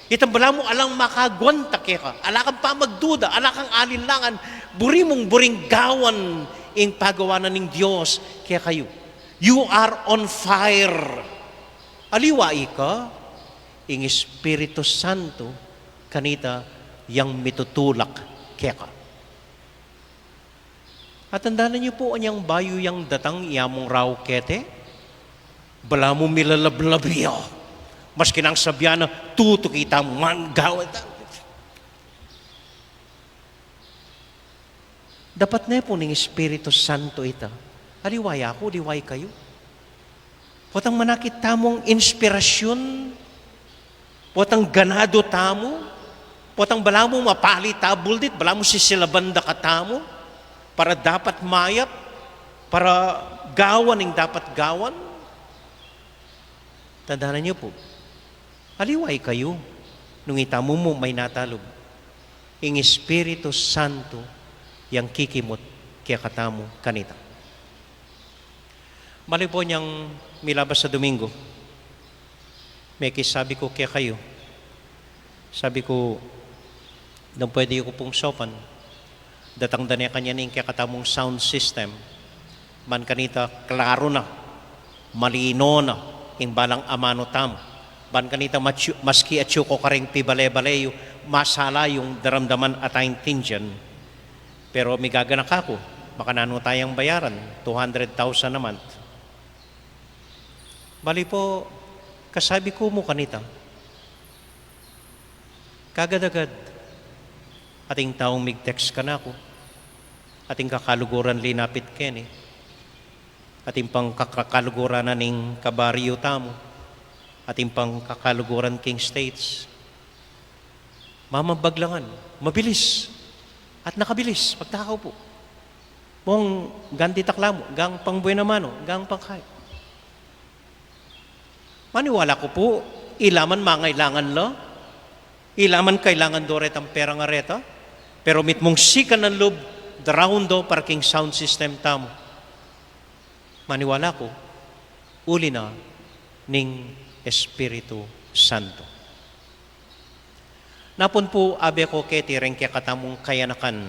Itang balamu alang makagwanta keka, ala kang pamagduda, ala kang alinlangan, buri mung buring gawan ing pagawa na ning Dios kekayu. You are on fire. Aliwa ika, ing Espiritu Santo kanita yang mitutulak keka. At tandanan yu pu, anyang bayu yang datang, iya mung rau kete, balamu milalablab ya. Maski nang sabian na, tutuki tamu, manggawa ta. Dapat ne pu ning Espiritu Santo ita. Aliwa ya ku, aliwa ikayu. Potang manakit tamung inspirasyun, potang ganadu tamu, potang balamu mapali ta buldit, balamu sisilaban da katamu, para dapat mayap, para gawan ing dapat gawan. Tandanan yu pu, aliwa ikayu, nung itamu mu mainatalub ing Espiritu Santo yang kikimut kekatamu kanita. Malipo nyang milabas a Domingo, mekisabi ku kekayu, sabi ku, nung pwede yu ku pung saupan, datang da ne kanyan ing kekatamung sound system, ban kanita klaru na, malino na ing balang amanu tamu. Ban kanita matyu-, maski atyu ko karing pibale-bale yu, masala yung daramdaman at aintindian. Pero migaganaka ku, makananu tayang bayaran, two hundred thousand a month. Bali pu, kasabi ku mu kanita, kagad-agad, ating taung mig-text kanaku, ating kakaluguran linapit keni, ating pang kaka-, kakaluguran na ning kabaryu tamu, ating pang kakaluguran king States. Mamabaglangan, mabilis, at nakabilis, pagtaka ku pu. Mung ganti takla mu, gang pang buena mano, gang pang kay. Maniwala ku pu, ila man mangailangan la, ila man kailangan do retang pera nga reta, pero mitmung sikanan lub, daraun do para king sound system tamu. Maniwala ku, uli na ning Espiritu Santo. Napun pu abe ku keti reng kekatamung kayanakan.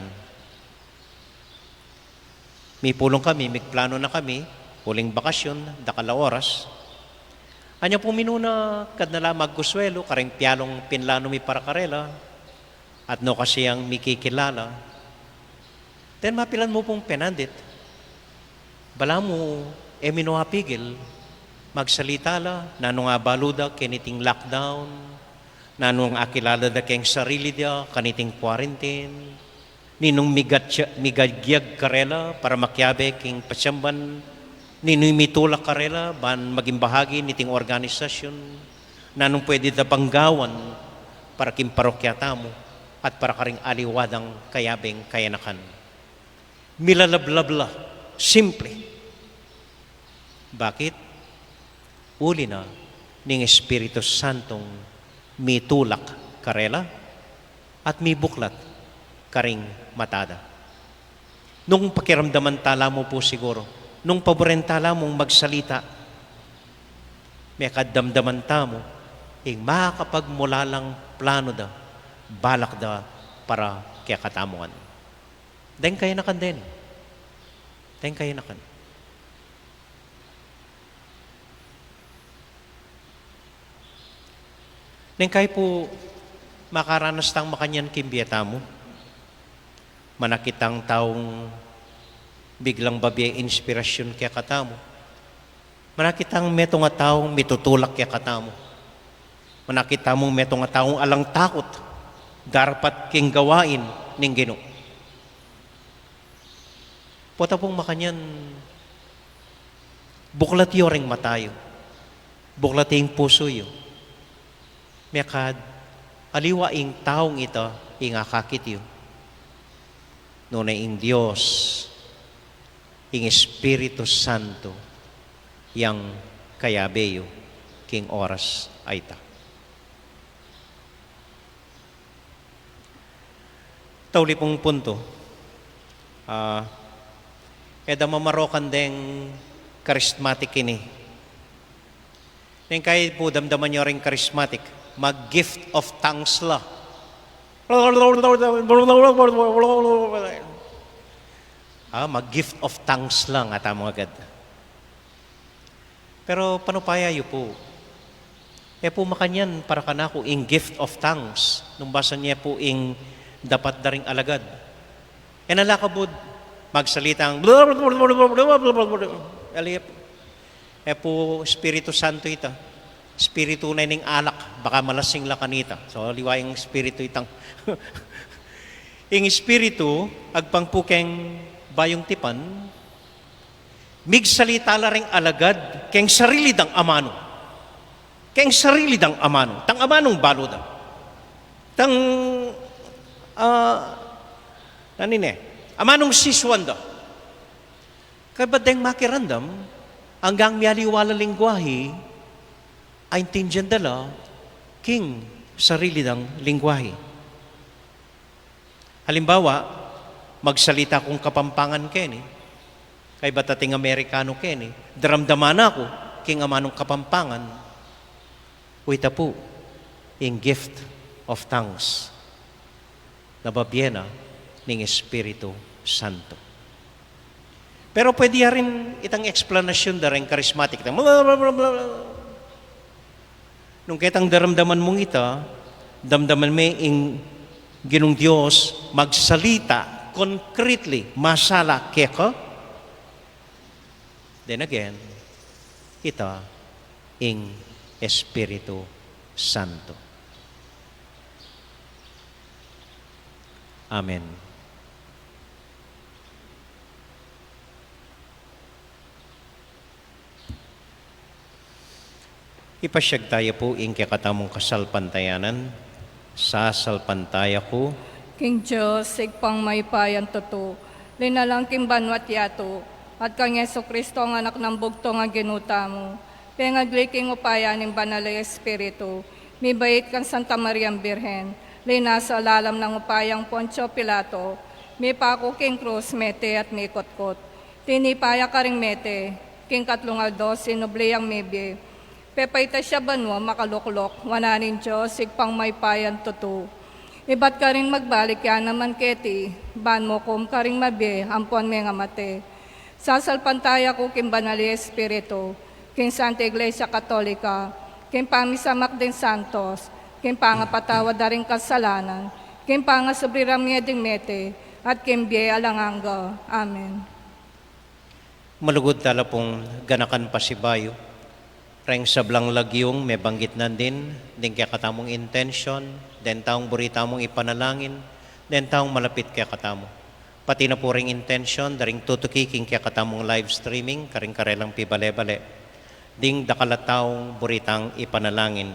Mipulung kami, migplano na kami, uling bakasyun, dakal a oras. Anya pu minuna, kad na la magkusuelu, kareng pialung pinlano mi para karela, at no kasi yang mikikilala. Then mapilan mu pung penandit. Balamu, e mi no apigil, magsalita la, nanung abalu da keniting lockdown, nanung akilala da keng sarili da kaniting quarantine, ninung migatya-, migagyag karela para makiabe king pasyamban, ninung mitulak karela ban maging bahagi niting organisasyun, nanung pwede da pang gawan para king parokya tamu at para karing aliwa dang kayabeng kayanakan. Milalablab la, simple. Bakit? Uli na ning Espiritu Santung mitulak karela at mibuklat karing mata da. Nung pakiramdaman ta la mu pu siguru, nung paburen ta la mung magsalita, mekad damdaman tamu ing makapagmulalang plano da, balak da para kekatamu ngan. Deng kayanakan den. Deng kayanakan. Neng kayi pu makaranas tang makanyan king bie tamu, manakit tang taung biglang babie inspirasyun kekatamu, manakit tang metung a taung mitutulak kekatamu, manakit tamung metung a taung alang takut darapat king gawain ning Ginu. Pota pung makanyan, buklat yu ring mata yu, buklat ing pusu yu, mekad aliwa ing taung ita ing akakit yu. Nune ing Dios, ing Espiritu Santo, yang kayabe yu king oras a ita. Tauli pung puntu, ah, e da mamarokan deng charismatic ini. Neng kayi pu damdaman yu ring charismatic, mag-gift of tongues la. Ah, mag-gift of tongues la, nga tamu agad. Pero panupaya yu pu. E pu makanyan para kanaku ing gift of tongues, nung basa ne pu ing dapat da ring alagad. E na la kabud magsalitang ali pu. E pu Espiritu Santo ita. Espiritu na ining alak, baka malasing la kanita. So, aliwa ing espiritu itang. Ing espiritu, agpang pu keng Bayung Tipan, migsalita la ring alagad keng sarili dang amanu. Keng sarili dang amanu. Tang amanung balu da. Tang, ah, nanu ne? Amanung sisuan da. Kaybat deng makiramdam, anggang mialiwa la lengguahe, aintindian da la king sarili dang lengguahe. Halimbawa, magsalita kung Kapampangan keni, kaybat ating Amerikanu keni, daramdaman na ku king amanung Kapampangan, o ita pu ing gift of tongues na babie na ning Espiritu Santo. Pero pwede ya rin itang eksplanasyun da ring charismatic. Itang bla, bla, bla, bla. Nung ketang daramdaman mung ita, damdaman me ing Ginung Dios magsalita concretely, masala keka. Then again, ita ing Espiritu Santo. Amen. Ipasyag taya pu ing kekatamung kasalpantayanan. Sasalpantaya ku king Dios, Ibpang mayupayang tutu, linalang king banua't yatu, at kang Jesucristo, a Anak nang bugtung a Ginu tamu, pengagli king upaya ning Banal a Espiritu, mibait kang Santa Mariang Birhen, linasa lalam nang upayang Poncio Pilato, mipaku king krus, mete at mikutkut. Tinipa ya karing mete, king katlung aldo sinubli yang mebie. Pepaitas ya banua, makaluklok wanan ning Dios, Ibpang mayupayang tutu. Ibat karing magbalik ya naman keti, ban mukum karing mabie ampon mengamate. Sasalpantaya ku king Banal a Espiritu, king Santa Iglesia Katolika, king pamisamak ding santos, king pangapatawad da ring kasalanan, king pangasubli rang mie ding mete, at king bie alang angga. Amen. Malugud tala pung ganakan pasibayu reng sablang lagyung mebanggit nandin, ding kekatamung intensyon, deng taung buri tamung ipanalangin, deng taung malapit kekatamu. Pati na pu ring intensyon da ring tutuki king kekatamung live streaming karing karelang pibale-bale, ding dakal a taung buri tang ipanalangin.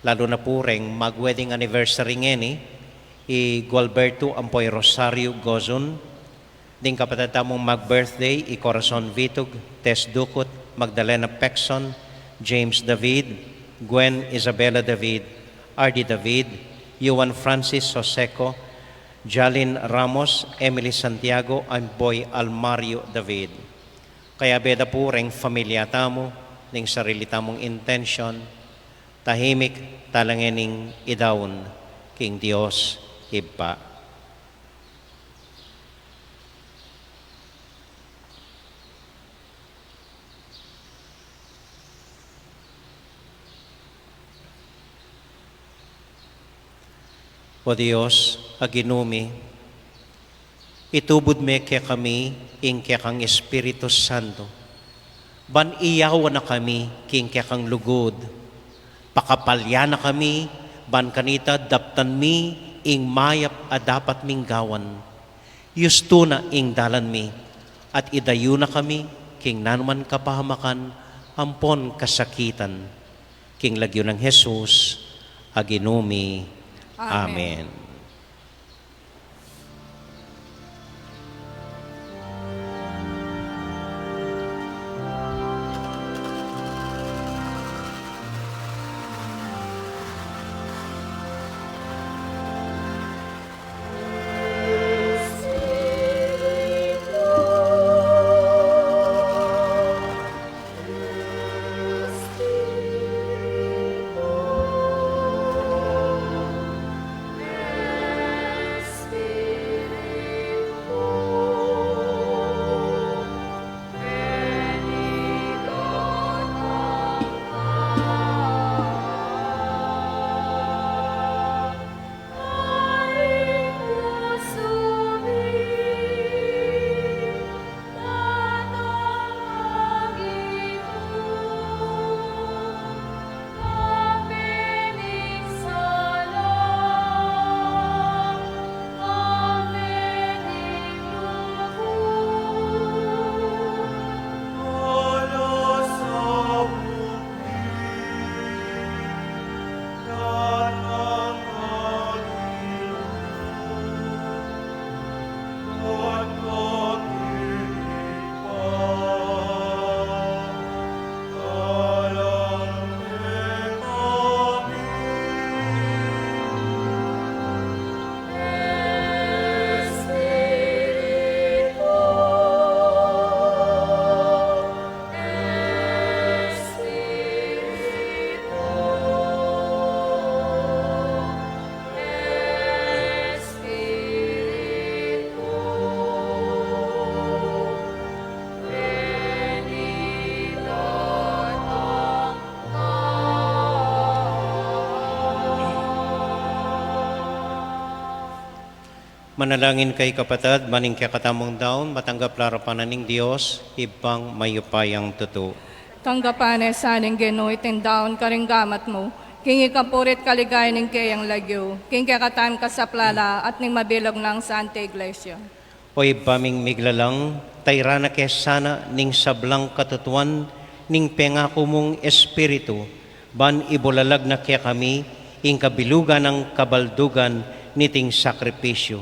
Lalu na pu reng mag-wedding anniversary ngeni, i Gualberto ampo i Rosario Gozun, ding kapatad tamung mag-birthday, i Corazon Vitug, Tess Ducut, Magdalena Pexon, James David, Gwen Isabella David, Ardy David, Yuan Francis Joseco, Jalin Ramos, Emily Santiago, ampo i Almario David. Kayabe da pu reng familia tamu, ning sarili tamung intensyon, tahimik tala ngening idaun king Dios Ibpa. O Dios, a Ginu mi, itubud me kekami ing kekang Espiritu Santo, ban iyawan na kami king kekang lugud. Pakapalyan na kami, ban kanita daptan mi ing mayap a dapat ming gawan. Yustu na ing dalan mi, at idayu na kami king nanuman kapahamakan ampon kasakitan. King lagyu nang Jesus a Ginu mi. Amen. Amen. Manalangin kayu kapatad, ban ing kekatamung daun matanggap la arapan na ning Dios, Ibpang mayupayang tutu. Tanggapan na sa ning Ginu iting daun karing gamat mu, king ikapuri't kaligayan ning keyang lagyu, king kekatamung kasaplalan at ning mabilug nang Santa Iglesia. O Ibpa ming miglalang, tairan na ke sana ning sablang katutuan ning pengaku mung Espiritu, ban ibulalag na kekami ing kabilugan nang kabaldugan niting sakripisyu.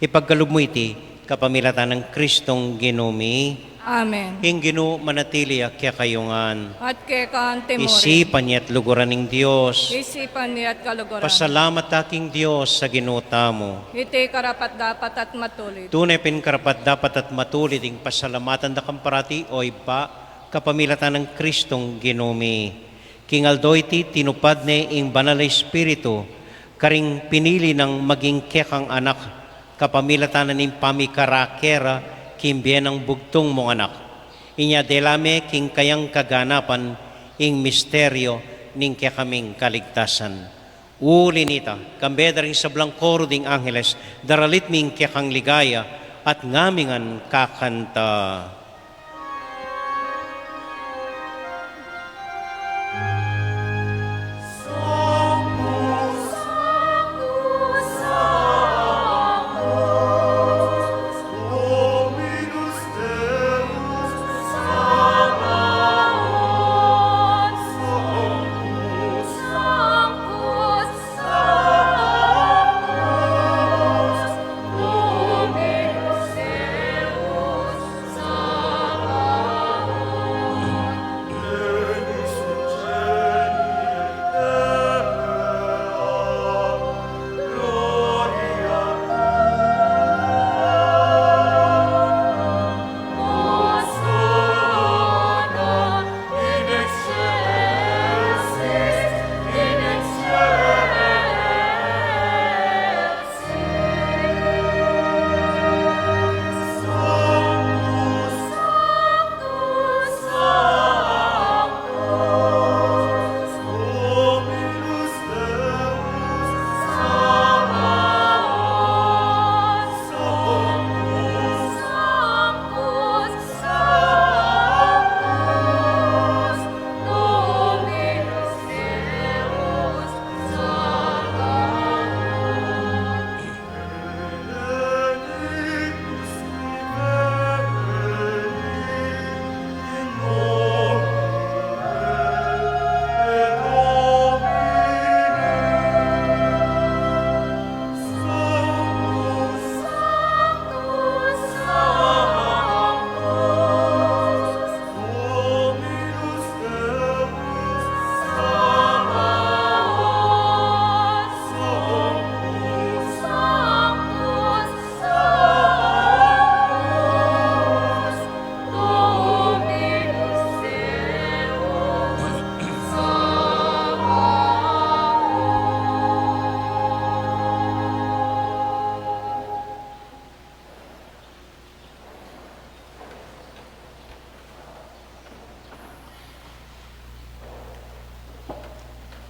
Ipagkalub mu iti kapamilatan nang Kristong Ginu mi. Amen. Ing Ginu manatili ya kekayu ngan. At keka antimurin. Isipan ya't luguran ning Dios. Isipan ya't kaluguran. Pasalamat ta king Dios a Ginu tamu. Iti karapat-dapat at matulid. Tune pin karapat-dapat at matulid ing pasalamatan da kang parati, o Ibpa, kapamilatan nang Kristong Ginu mi. King aldo iti tinupad ne ing Banal a Espiritu, Karing pinili nang maging kekang anak, kapamilatan na ning pamikara kera king bie nang bugtung mung anak. Inya dela me king kayang kaganapan ing misteryo ning kekaming kaligtasan. Uli nita, kambe da ring sablang koru ding angeles, daralit mi ing kekang ligaya, at ngamingan kakanta.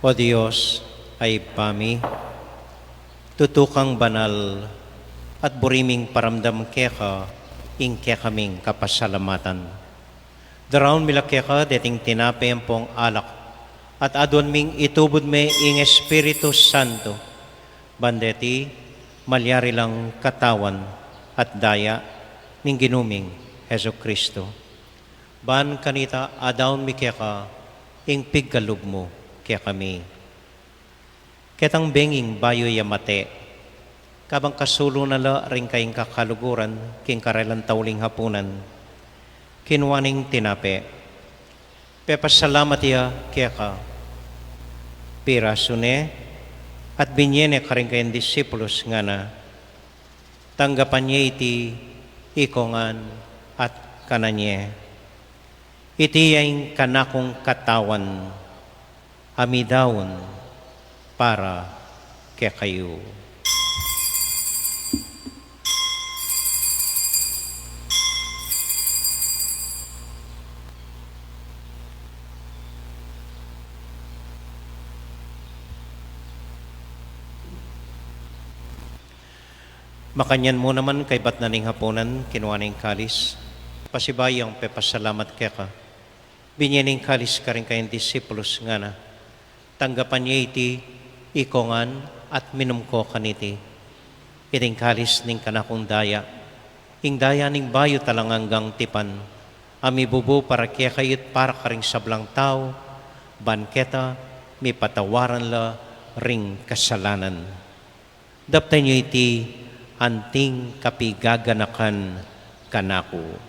O Dios, a Ibpa mi, tutu kang banal, at buri ming paramdam keka ing kekaming kapasalamatan. Daraun mi la keka deting tinape ampong alak, at aduan ming itubud me ing Espiritu Santo, ban deti malyari lang katawan at daya ning Ginu ming Jesucristo. Ban kanita adaun mi keka ing pigkalub mu kekami. Ketang benging bayu ya mate, kabang kasulu na la ring kayang kakaluguran king karelang tauling hapunan, kinua neng tinape, pepasalamat ya keka, pirasu ne, at binie ne karing kayang disipulus, ngana: Tanggapan ye iti ikong ngan at kanan ye. Iti ya ing kanakung katawan, a midaun para kekayu. Makanyan mu naman, kaybat na ning hapunan, kinua ne ing kalis, pasibayu yang pepasalamat keka, binie ne ing kalis karing kayang disipulus, ngana: Tanggapan ye iti ikong ngan at minum ko kaniti. Iti ing kalis ning kanakung daya, ing daya ning bayu at alang anggang tipan, a mibubu para kekayu't para karing sablang tau, ban keta mipatawaran la ring kasalanan. Daptan yu iti anting kapigaganakan kanaku.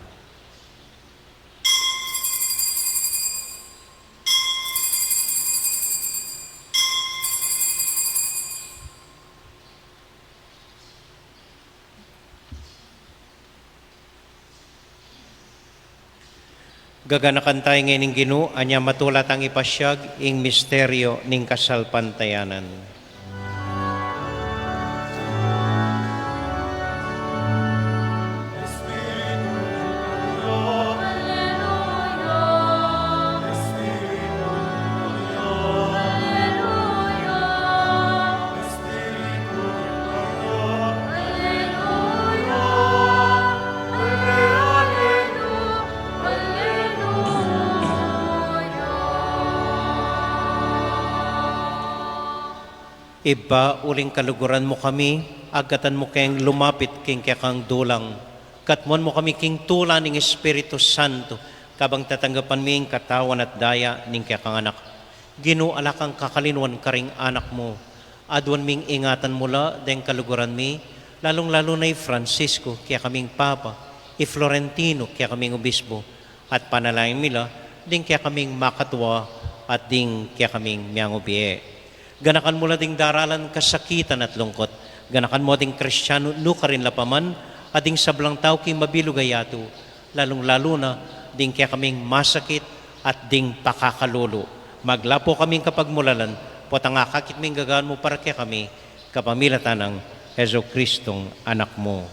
Gaganakan taya ngeni ing Ginu, anya matula tang ipasiag ing misteryo ning kasalpantayanan. Ibpa, uling kaluguran mu kami, agkatan mu keng lumapit king kekang dulang. Katmuan mu kami king tula ning Espiritu Santo, kabang tatanggapan mi ing katawan at daya ning kekang Anak. Ginu, ala kang kakalinuan karing anak mu. Aduan ming ingatan mu la deng kaluguran mi, lalung-lalu na i Francisco, kekaming Papa, i Florentino, kekaming Obispo, at panalangin mi la ding kekaming makatua at ding kekaming miyang ubie. Ganakan mu la ding daralan, kasakitan at lungkut. Ganakan mu ding Kristiano nukarin la pa man, at ding sablang tau king mabilug a yatu, lalung-lalu na ding kekaming masakit at ding pakakalulu. Maglapu kaming kapagmulalan, potang akakit ming gagawan mu para kekami, kapamilatan nang Jesucristong Anak mu.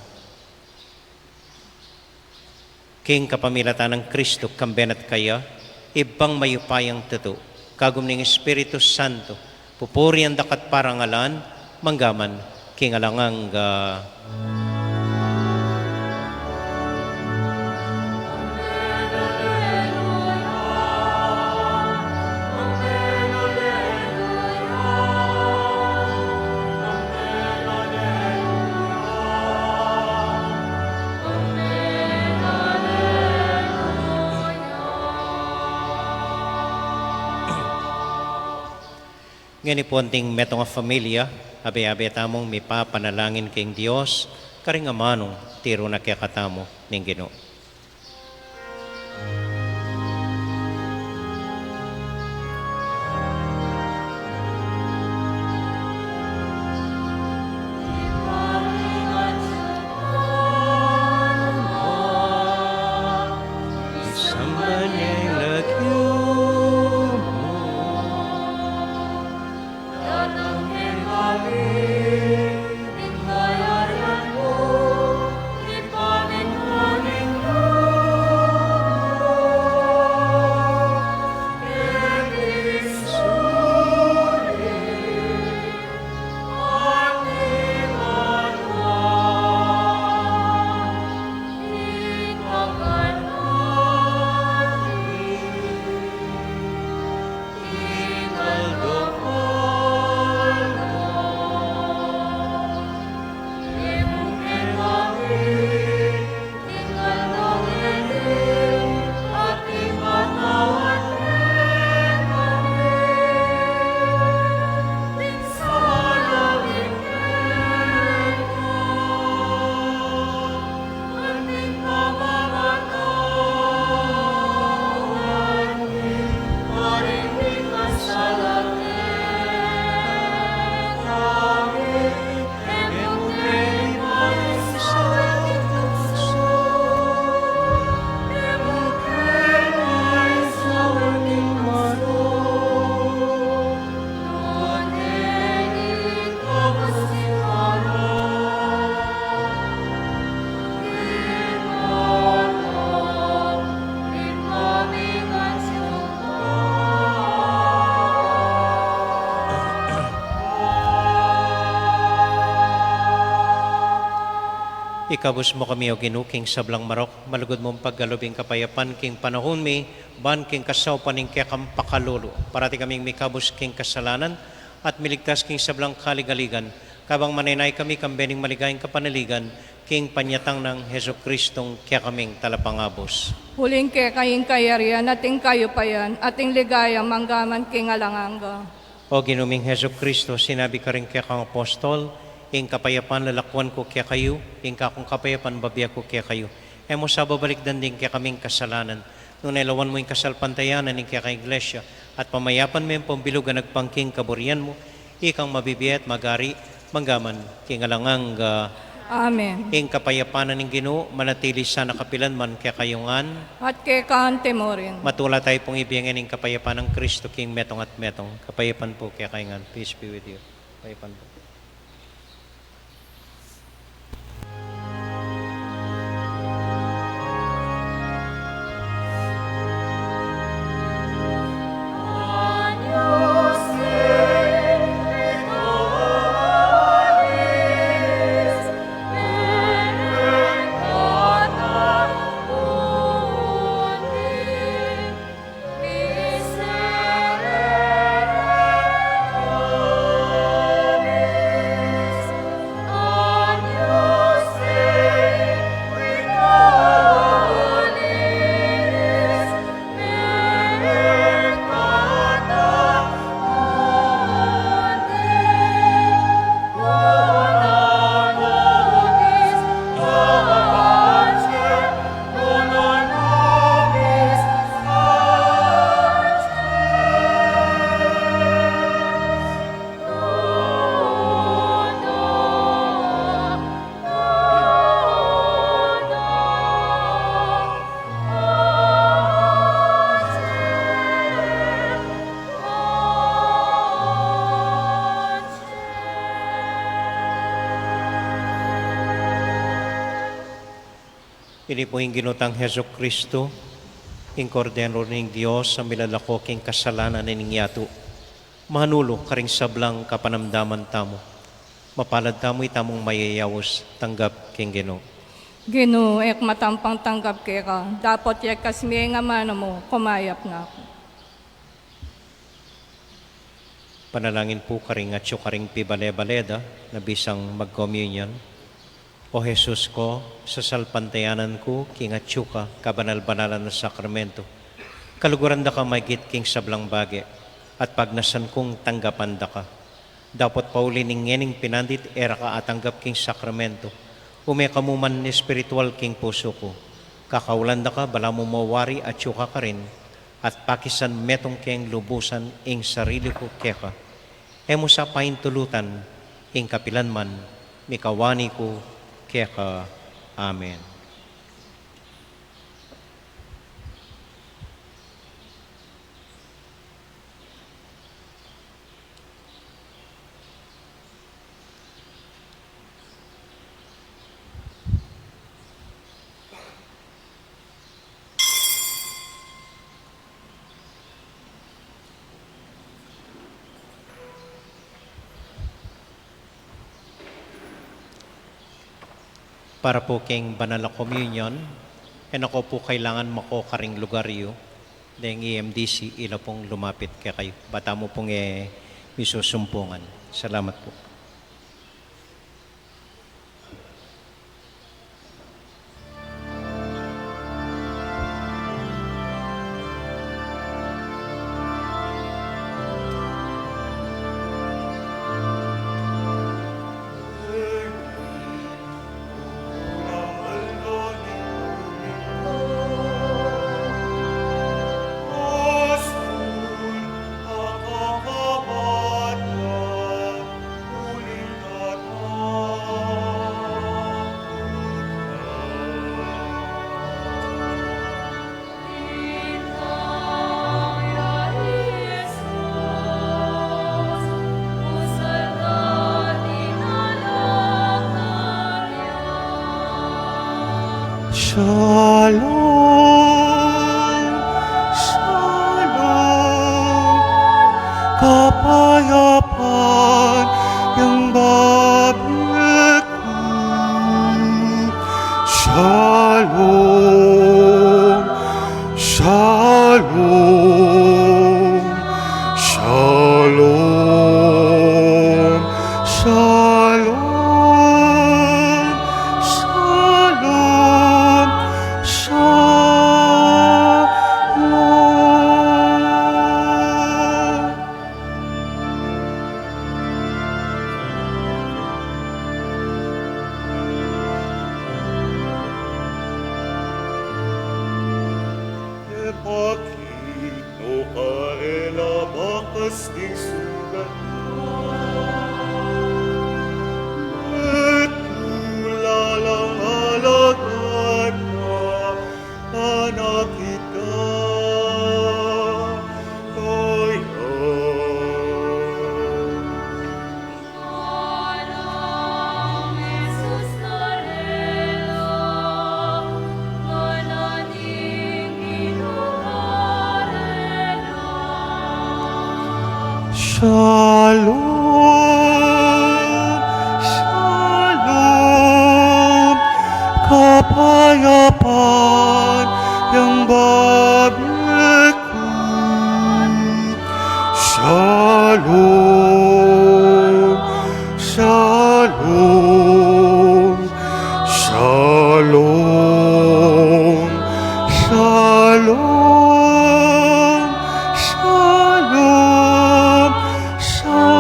King kapamilatan nang Kristo, kambe na at kaya, Ibpang mayupayang tutu, kagum ning Espiritu Santo, pupurian da ka at parangalan, manggaman king alang angga. Ngeni pu, anting metung a familia, abe-abe tamung mipapanalangin king Dios, karing amanung tiru na kekatamu ning Ginu. Ikabus mu kami, O Ginu, king sablang marok, malugud mung pagkalub ing kapayapan king panaun mi, ban king kasaupan ning kekang pakalulu. Parati kaming mikabus king kasalanan, at miligtas king sablang kaligaligan, kabang manenaya kami kambe ning maligayang kapanaligan, king panyatang nang Jesucristong kekaming Talapangabus. Uling keka ing kayarian, at ing kayupayan, at ing ligaya, manggaman king alang angga. O Ginu ming Jesucristo, sinabi karing kekang apostol, ing kapayapan lalakuan ku kekayu, ing kakung kapayapan bibie ku kekayu. E mu sa babalikdan ding kekaming kasalanan, nune lawan mu ing kasalpantayanan ning kekang Iglesia, at pamayapan me ampong bilug a agpang king kaburian mu, ikang mabibie at magari, manggaman king alang angga. Amen. Ing kapayapan ning Ginu, manatili sana kapilan man kekayu ngan. At keka mu rin. Matula tayu pung ibie ngeni ing kapayapan nang Kristo king metung at metung. Kapayapan pu kekayu ngan. Peace be with you. Kapayapan pu. Ini pu ing Ginu tang Jesucristo, ing Kordero ning Dios, a milalako king kasalanan ning yatu. Manulu karing sablang kapanamdaman tamu. Mapalad tamu itamung mayayaus tanggap king Ginu. Ginu, e ku matampang tanggap keka, dapot yagkas me ing amanu mu, kumayap na ku. Panalangin pu karing atyu karing pibale-bale da na bisang magkomunyon. O Jesus ko, sasalpantayanan ku king atyu ka kabanal-banalan a sakramento. Kaluguran da ka maigit king sablang bage, at pagnasan kung tanggapan da ka. Dapot pauli ning ngening pinandit e ra ka atanggap king sakramento, ume ka mu man espiritual king pusu ku. Kakaulan da ka, balamu mawari atyu ka karin, at pakisan metung keng lubusan ing sarili ku keka. E mu sa paintulutan ing kapilan man, mikawani ku keka. Amen. Para pu king banal a komunyon, e na ko pu kailangan mako karing lugar yu, deng E M D C ila pung lumapit kekayu. Bata mu pung e misusumpungan. Salamat pu. Shalom, shalom, kapayapan yang babie ku. Shalom, shalom, shalom, shalom, shalom, shalom. Ipakit no karela bakas ding sugat, metung la lang alagad na panakit ka kaya. Shalom, shalom, kapayapan yang babie ku. Shalom, shalom, shalom, shalom, shalom, shalom.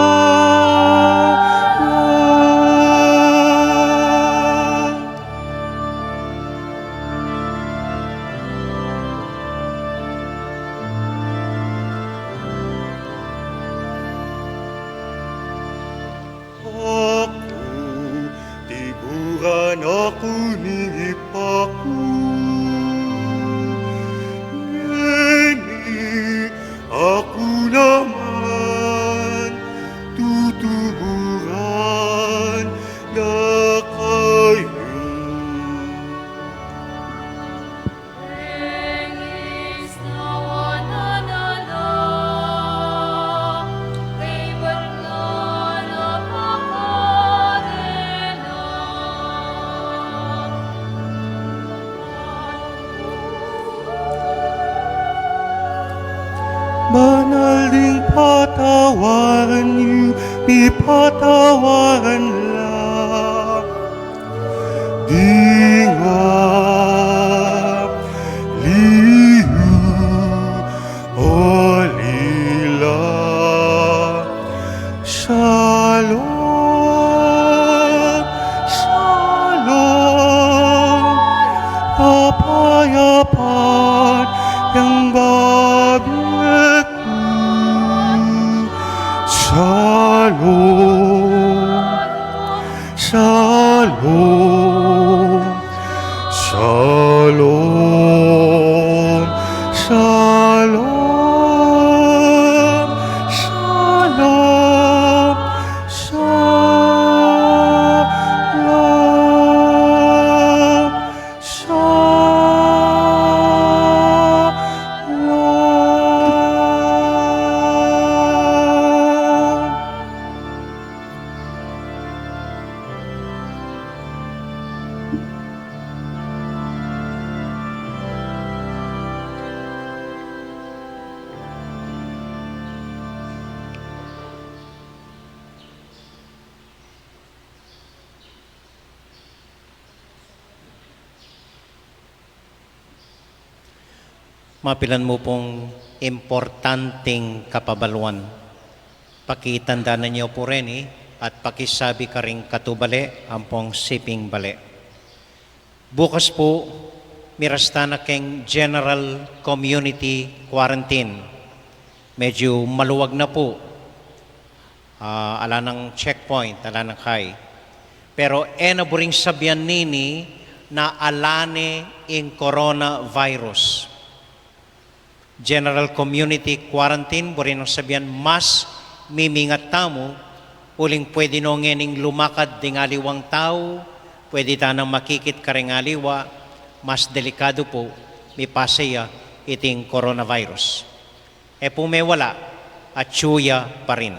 Patawaran yu, mipatawaran la. Ding aliwa, o lila. Shalom, shalom, kapayapan yang babie ku. Shalom, shalom, shalom, shalom, shalom, shalom. Shalom. Mapilan mu pung importanting kapabaluan. Pakitandanan yu pu reni at pakisabi karing katubale ampong siping bale. Bukas pu, miras tana keng general community quarantine. Medyu maluag na pu. Ah, ala nang checkpoint, ala nang kai. Pero e na buring sabian nini na ala ne ing coronavirus. General community quarantine, buri nang sabian mas mimingat tamu, uling pwede no ngening lumakad ding aliwang tau, pwede tanang makikit karing aliwa, mas delikadu pu, mipasa ya iting coronavirus. E pu mewala, atyu ya pa rin.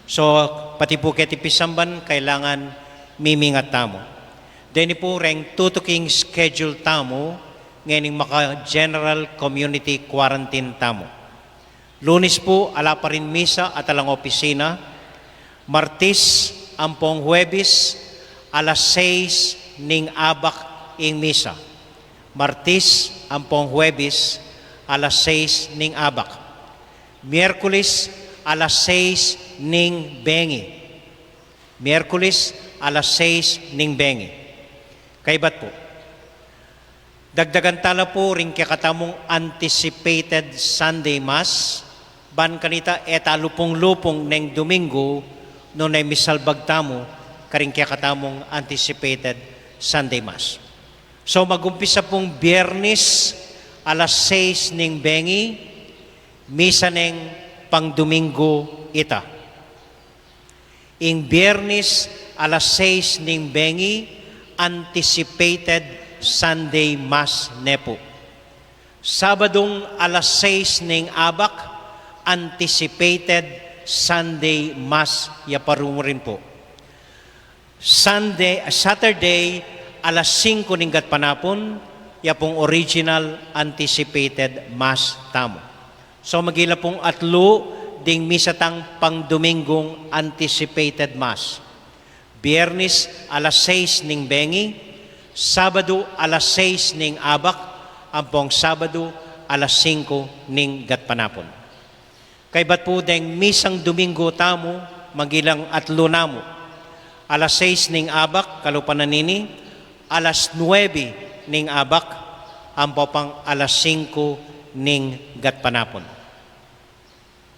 So, pati pu keti pisamban, kailangan mimingat tamu. Deni pu reng tutuking schedule tamu, ngening maka-general community quarantine tamu. Lunes pu, ala pa rin misa at alang opisina. Martes ampong Huwebes, alas sais ning abak ing misa. Martes ampong Huwebes, alas sais ning abak. Miyerkules, alas sais ning bengi. Miyerkules, alas sais ning bengi. Kaybat pu. Dagdagan ta la pu ring kekatamung anticipated Sunday Mass, ban kanita e ta lupung-lupung neng Domingo, nune misalbag tamu karing kekatamung anticipated Sunday Mass. So, magumpisa pung Biernes, alas sais ning bengi, misa neng pang Domingo ita. Ing Biernes, alas sais ning bengi, anticipated Sunday Mass ne pu. Sabadung alas sais ning abak, anticipated Sunday Mass ya pa rin pu. Sunday, Saturday, alas singko ning gatpanapun, ya pung original anticipated Mass tamu. So, magila pung atlu ding misa tang pang Domingong anticipated Mass. Biernes, alas sais ning bengi, Sabadu, alas sais ning abak, ampong Sabadu, alas singko ning gatpanapun. Kaybat pu deng misang Domingo tamu, magilang atlu namu. Alas sais ning abak, kalupa na nini, alas nuebe ning abak, ampo pang alas singko ning gatpanapun.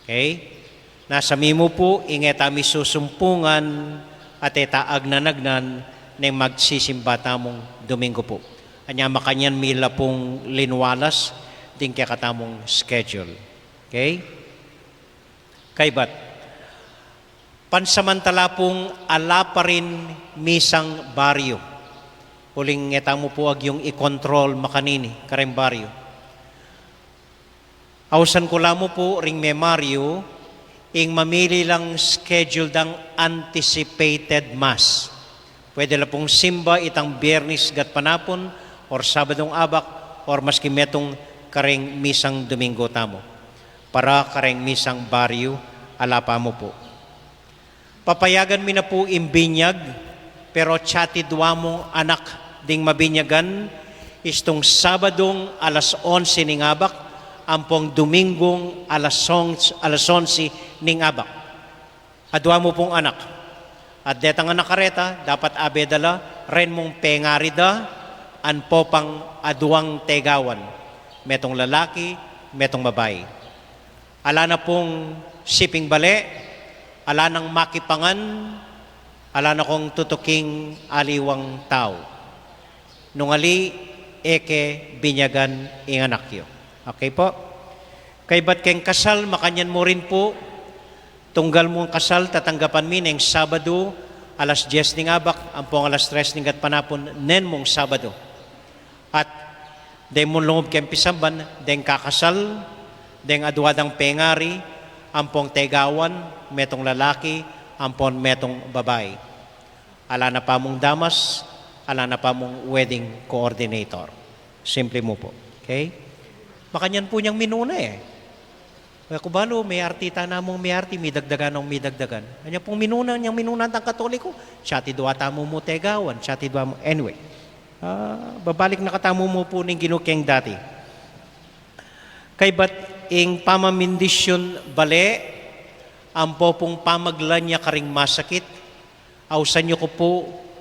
Okay? Nasa mi mu pu, ing e ta misusumpungan, at e ta agnan-agnan, neng magsisimba tamung Domingo pu. Anya makanyan mi la pung linwalas, ding kekatamung schedule. Okay? Kaybat. Pansamantala pung ala pa rin misang baryo. Uling e tamu pu agyung i-control makanini, kareng baryo. Ausan ku la mu pu ring me-baryo, ing mamili lang schedule dang anticipated Mass. Pwede la pung simba itang Biernes gatpanapun, or Sabadung abak, or maski metung kareng misang Domingo tamu. Para kareng misang baryo, Ala pa mu pu. Papayagan mi na pu ing binyag, pero atiu dua mung anak ding mabinyagan, istung Sabadung alas onse ning abak, ampong Dominggung alas onse, alas onse ning abak. Adua mu pung anak. At detang anak a reta, dapat abe da la, ren mung pengari da, ampo pang aduang tegawan, metung lalaki, metung babai. Ala na pung siping bale, ala nang makipangan, ala na kung tutuking aliwang tau. Nung ali, e ke binyagan ing anak yu. Okay pu? Kaybat keng kasal, makanyan mu rin pu, tunggal mung kasal, tatanggapan mi neng Sabadu, alas diyes ning abak, ampong alas tres ning gatpanapun, nen mung Sabadu. At deng mung lungub keng pisamban, deng kakasal, deng adua dang pengari, ampong tegawan, metung lalaki, ampon metung babai. Ala na pa mung damas, ala na pa mung wedding coordinator. Simple mu pu. Okay? Makanyan pu nyang minuna e. Kaya ku balu, mearti ta na mung mearti, midagdagan nung midagdagan. Anya pung minuna, nyang minuna tang Katoliko, atiu dua tamu mu tegawan, atiu dua mu, anyway. Ah, babalik na katamu mu pu ning Ginu keng dati. Kaybat ing pamamindisyun bale, ampo pung pamagla nya karing masakit, ausan yu ku pu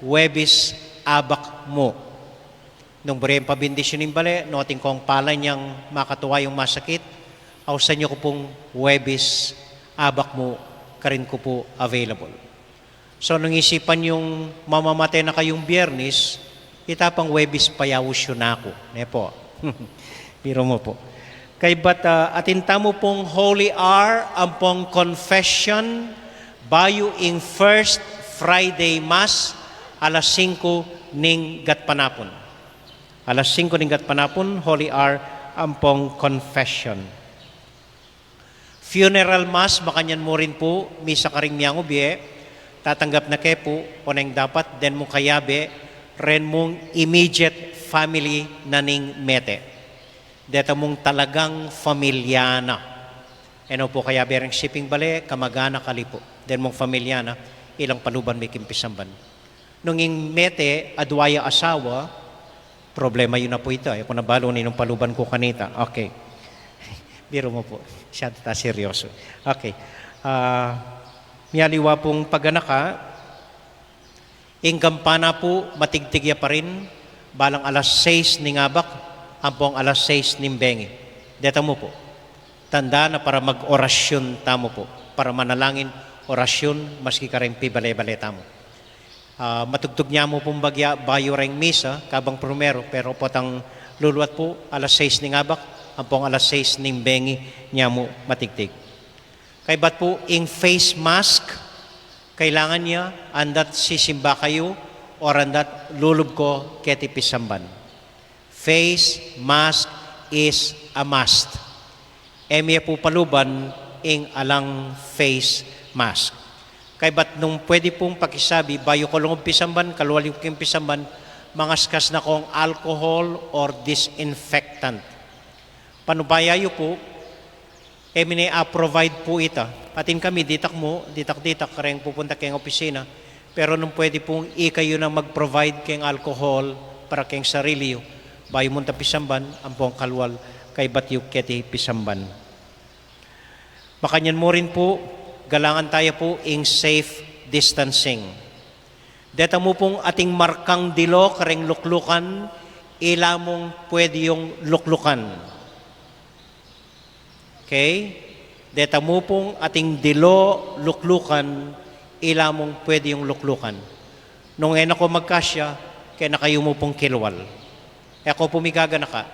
Huwebes abak mu. Nung buri ing pabindisyun ning bale, nung atin kong pala nyang makatua yung masakit, ausan yu ku pung Huwebes abak mu, karin ku pu available. So, nung isipan yung mamamate na kayung Biyernes, ita pang Huwebes payaus yu na ku. Ne pu? Biru mu pu. Kaybat, ah, atin tamu pung Holy Hour, ampong confession, bayu ing first Friday Mass, alas singku ning gatpanapun. Alas singku ning gatpanapun, Holy Hour, ampong confession. Funeral Mass, makanyan mu rin pu, misa karing miangubie, tatanggap na ke pu, oneng dapat, den mung kayabe, ren mung immediate family na ning mete. Deta mung talagang familia na. E no pu kayabe reng siping bale, kamaganak ali pu. Den mung familia na, ilang paluban mi king pisamban. Nung ing mete, adua ya asawa, problema yu na pu ita. E ku na balu ninung paluban ku kanita. Okay. Biru mu pu. Masyadu ta seryoso. Okay. Ah, mialiwa pung paganaka, ing kampana pu, matigtig ya pa rin, balang alas sais ning abak, ampong alas sais ning bengi. Deta mu pu. Tanda na para mag-orasyun tamu pu. Para manalangin, orasyun, maski kareng pibale-bale tamu. Ah, matugtug nya mu pung bagya bayu reng misa, kabang primero, pero potang luluat pu, alas sais ning abak, ampong alas sais ning bengi nya mu matigtig. Kaybat pu, ing face mask, kailangan ya, andat sisimba kayu, or andat lulub ko keti pisamban. Face mask is a must. E mi ya pu paluban ing alang face mask. Kaybat nung pwede pung pakisabi, bayu ko lungub pisamban, kalual yu king pisamban, mangaskas na kong alcohol or disinfectant. Panubaya yu pu, e mi ne a-provide pu ita. Atin kami, ditak mu, ditak-ditak, kareng pupunta keng opisina. Pero nung pwede pung ikayu na mag-provide keng alcohol para keng sarili yu, bayu munta pisamban, ampong kalual, kaybat yu keti pisamban. Makanyan mu rin pu, galangan taya pu ing safe distancing. Deta mu pung ating markang dilo kareng luklukan, ila mung pwede yung luklukan. Okay? Deta mu pung ating dilo luklukan, ila mung pwede yung luklukan. Nung e na ko magkasya, kaya na kayu mu pung kilual. E ko pu migaganaka,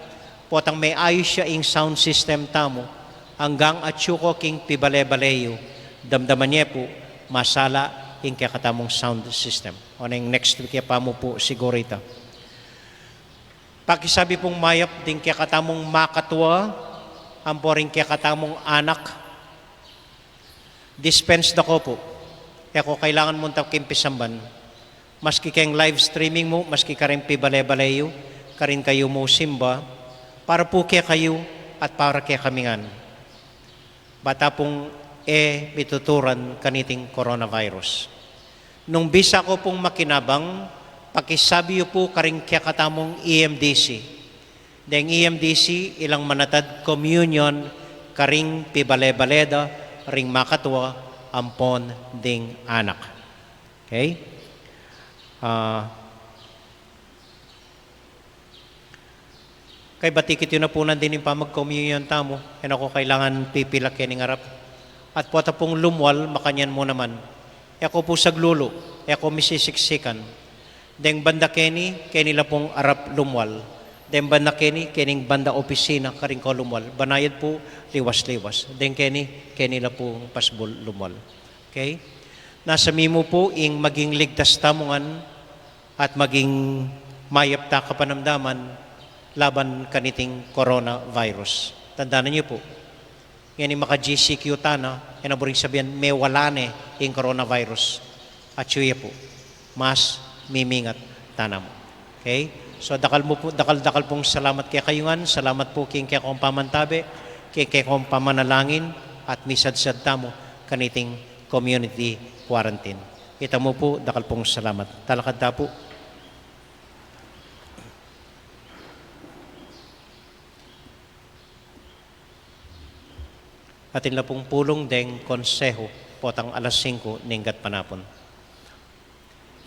potang meayus ya ing sound system tamu, anggang atyu ko king pibale-bale yu, damdaman ye pu, masala ing kekatamung sound system. Oneng next week ya pa mu pu siguru ita. Pakisabi pung mayap ding kekatamung makatua, ampo ring kekatamung anak. Dispense da ko pu. E ko kailangan munta king pisamban. Maski keng live streaming mu, maski kareng pibale-bale yu, karin kayu mu simba, para pu kekayu at para kekami ngan. Bata pung e mituturan kaniting coronavirus. Nung bisa ko pung makinabang, pakisabi yu pu karing kekatamung E M D C. Deng E M D C ilang manatad communion karing pibale-bale da ring makatua ampon ding anak. Okay? Ah, Kaybat ikit yu na pu nandin ing pamag-communion tamu, e na ko kailangan pipila kening arap. At pota pung lumwal, makanyan mu naman. E ko pu saglulu, e ko misisiksikan. Deng banda keni, keni la pung arap lumwal. Deng banda keni, kening banda opisina, karin ko lumwal. Banayad pu, liwas-liwas. Deng keni, keni la pung pasbul lumwal. Okay? Nasa mi mu pu ing maging ligtas tamu ngan at maging mayap ta kapanamdaman laban kaniting coronavirus. Tandanan yu pu, ngeni maka-G C Q tana, e na buring sabian mewala ne ing coronavirus. Atyu ya pu, mas mimingat tana mu. Okay? So, dakal mu pu, dakal-dakal pung salamat kekayu ngan, salamat pu king kekong pamantabe, king kekong pamanalangin, at misadsad tamu kaniting community quarantine. Ita mu pu, dakal pung salamat. Talakad ta pu. Atin la pung pulung deng konsehu, potang alas singku ning gatpanapun.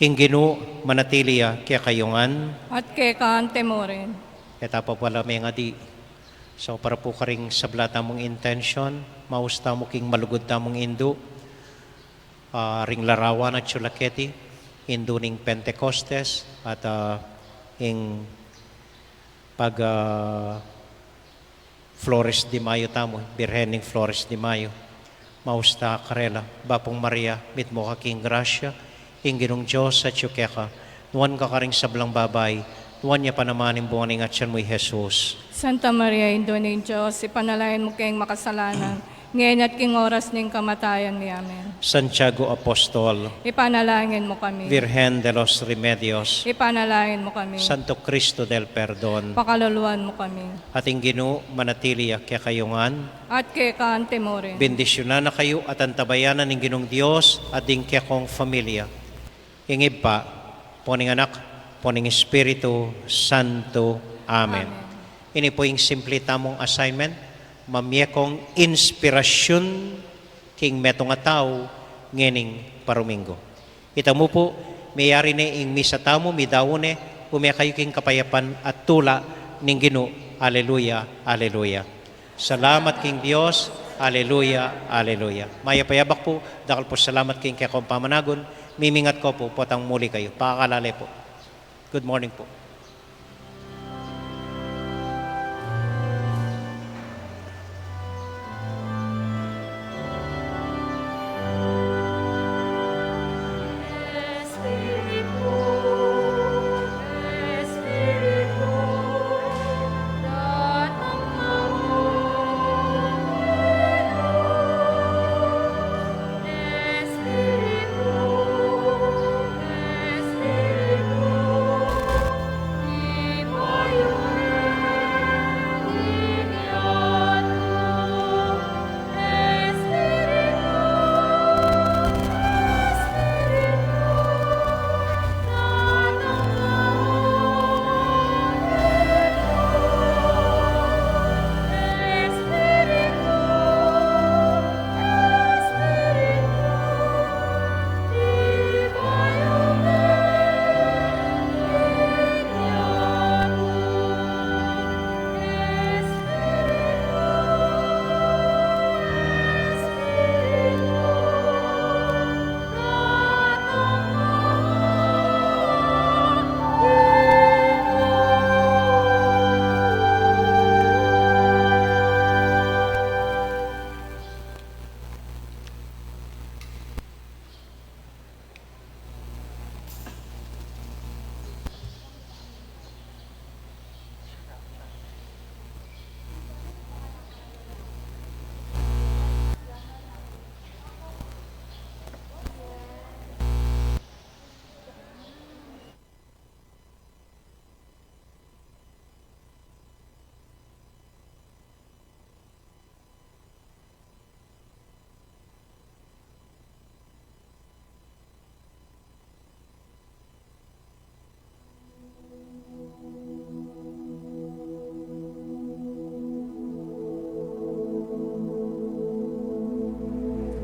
Ing Ginu manatili ya kekayu ngan. At keka mu rin. E ta pa pala mengadi. So, para pu karing sabla tamung intensyon, maus tamu king malugud tamung indu, ah, ring larawan at sulaketi, indu ning Pentecostes, at, ah, ing pag, ah, Flores de Mayo tamu, Birhen ning Flores de Mayo. Maus ta karela, Bapung Maria, mitmu ka king grasya, ing Ginung Dios atyu keka, nuan ka karing sablang babai, nuan ya pa naman ing bunga ning atyan mu, i Jesus. Santa Maria, Indu ning Dios, ipanalangin mu keng makasalanan, ngeni at king oras ning kamatayan mi. Amen. Santiago Apostol. Ipanalangin mu kami. Virgen de los Remedios. Ipanalangin mu kami. Santo Cristo del Perdon. Pakaluluan mu kami. At ing Ginu manatili ya kekayu ngan. At keka mu rin. Bendisyunan na kayu at antabayanan ning Ginung Dios at ding kekong familia. Ing Ibpa, ampo ning Anak, ampo ning Espiritu Santo. Amen. Amen. Ini pu ing simple tamung assignment, mamie kong inspirasyun king metung a tau ngening paruminggu. Ita mu pu, meyari ne ing misa tamu, midaun ne, ume kayu king kapayapan at tula ning Ginu. Aleluya, aleluya. Salamat king Dios. Aleluya, aleluya. Mayap a yabak pu, dakal pu salamat king kekong pamanagun, mimingat ko pu, potang muli kayu. Pakakalale pu. Good morning pu.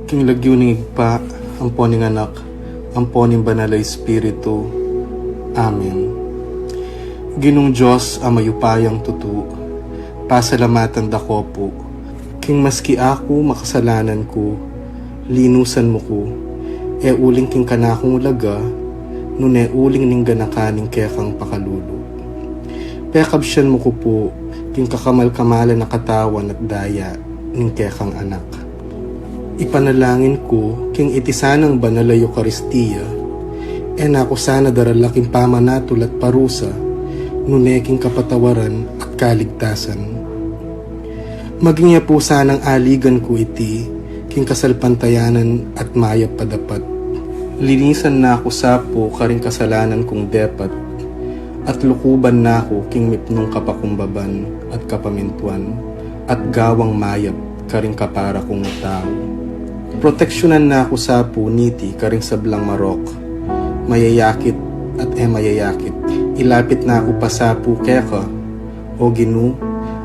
King lagyu ning Ibpa, ampo ning Anak, ampo ning Banal a Espiritu. Amen. Ginung Dios a mayupayang tutu, pasalamatan da ka pu, king maski aku makasalanan ku, linusan mu ku, e uling king kanakung ulaga, nune uling ning ganakan ning kekang pakalulu. Pekabsian mu ku pu, king kakamal-kamalan a katawan at daya ning kekang Anak. Ipanalangin ku, king iti sanang banal a Eukaristia, e na ku sana darala king pamanatul at parusa, nune king kapatawaran at kaligtasan. Maging ya pu sanang aligan ku iti, king kasalpantayanan at mayap a dapat. Linisan na ku sa pu karing kasalanan kung depat, at lukuban na ku king mipnung kapakumbaban at kapamintuan, at gawang mayap karing kapara kung tau. Proteksyunan na ku sa pu niti karing sablang marok, mayayakit at e mayayakit. Ilapit na ku pa sa pu keka, O Ginu,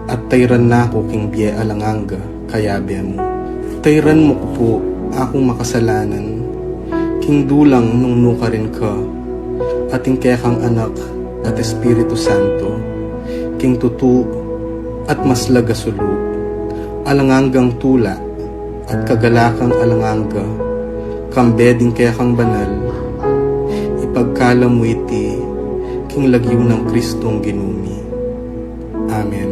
at tayran na ku king bie alang angga, kayabe mu. Tayran mu ku pu akung makasalanan, king dulang nung nukarin ka, at ing kekang Anak at Espiritu Santo, king tutu at maslag a sulu, alang anggang tula at kagalakan alang angga, kambe ding kekang banal, ipagkalub mu iti king lagyu nang Kristong Ginu mi. Amen.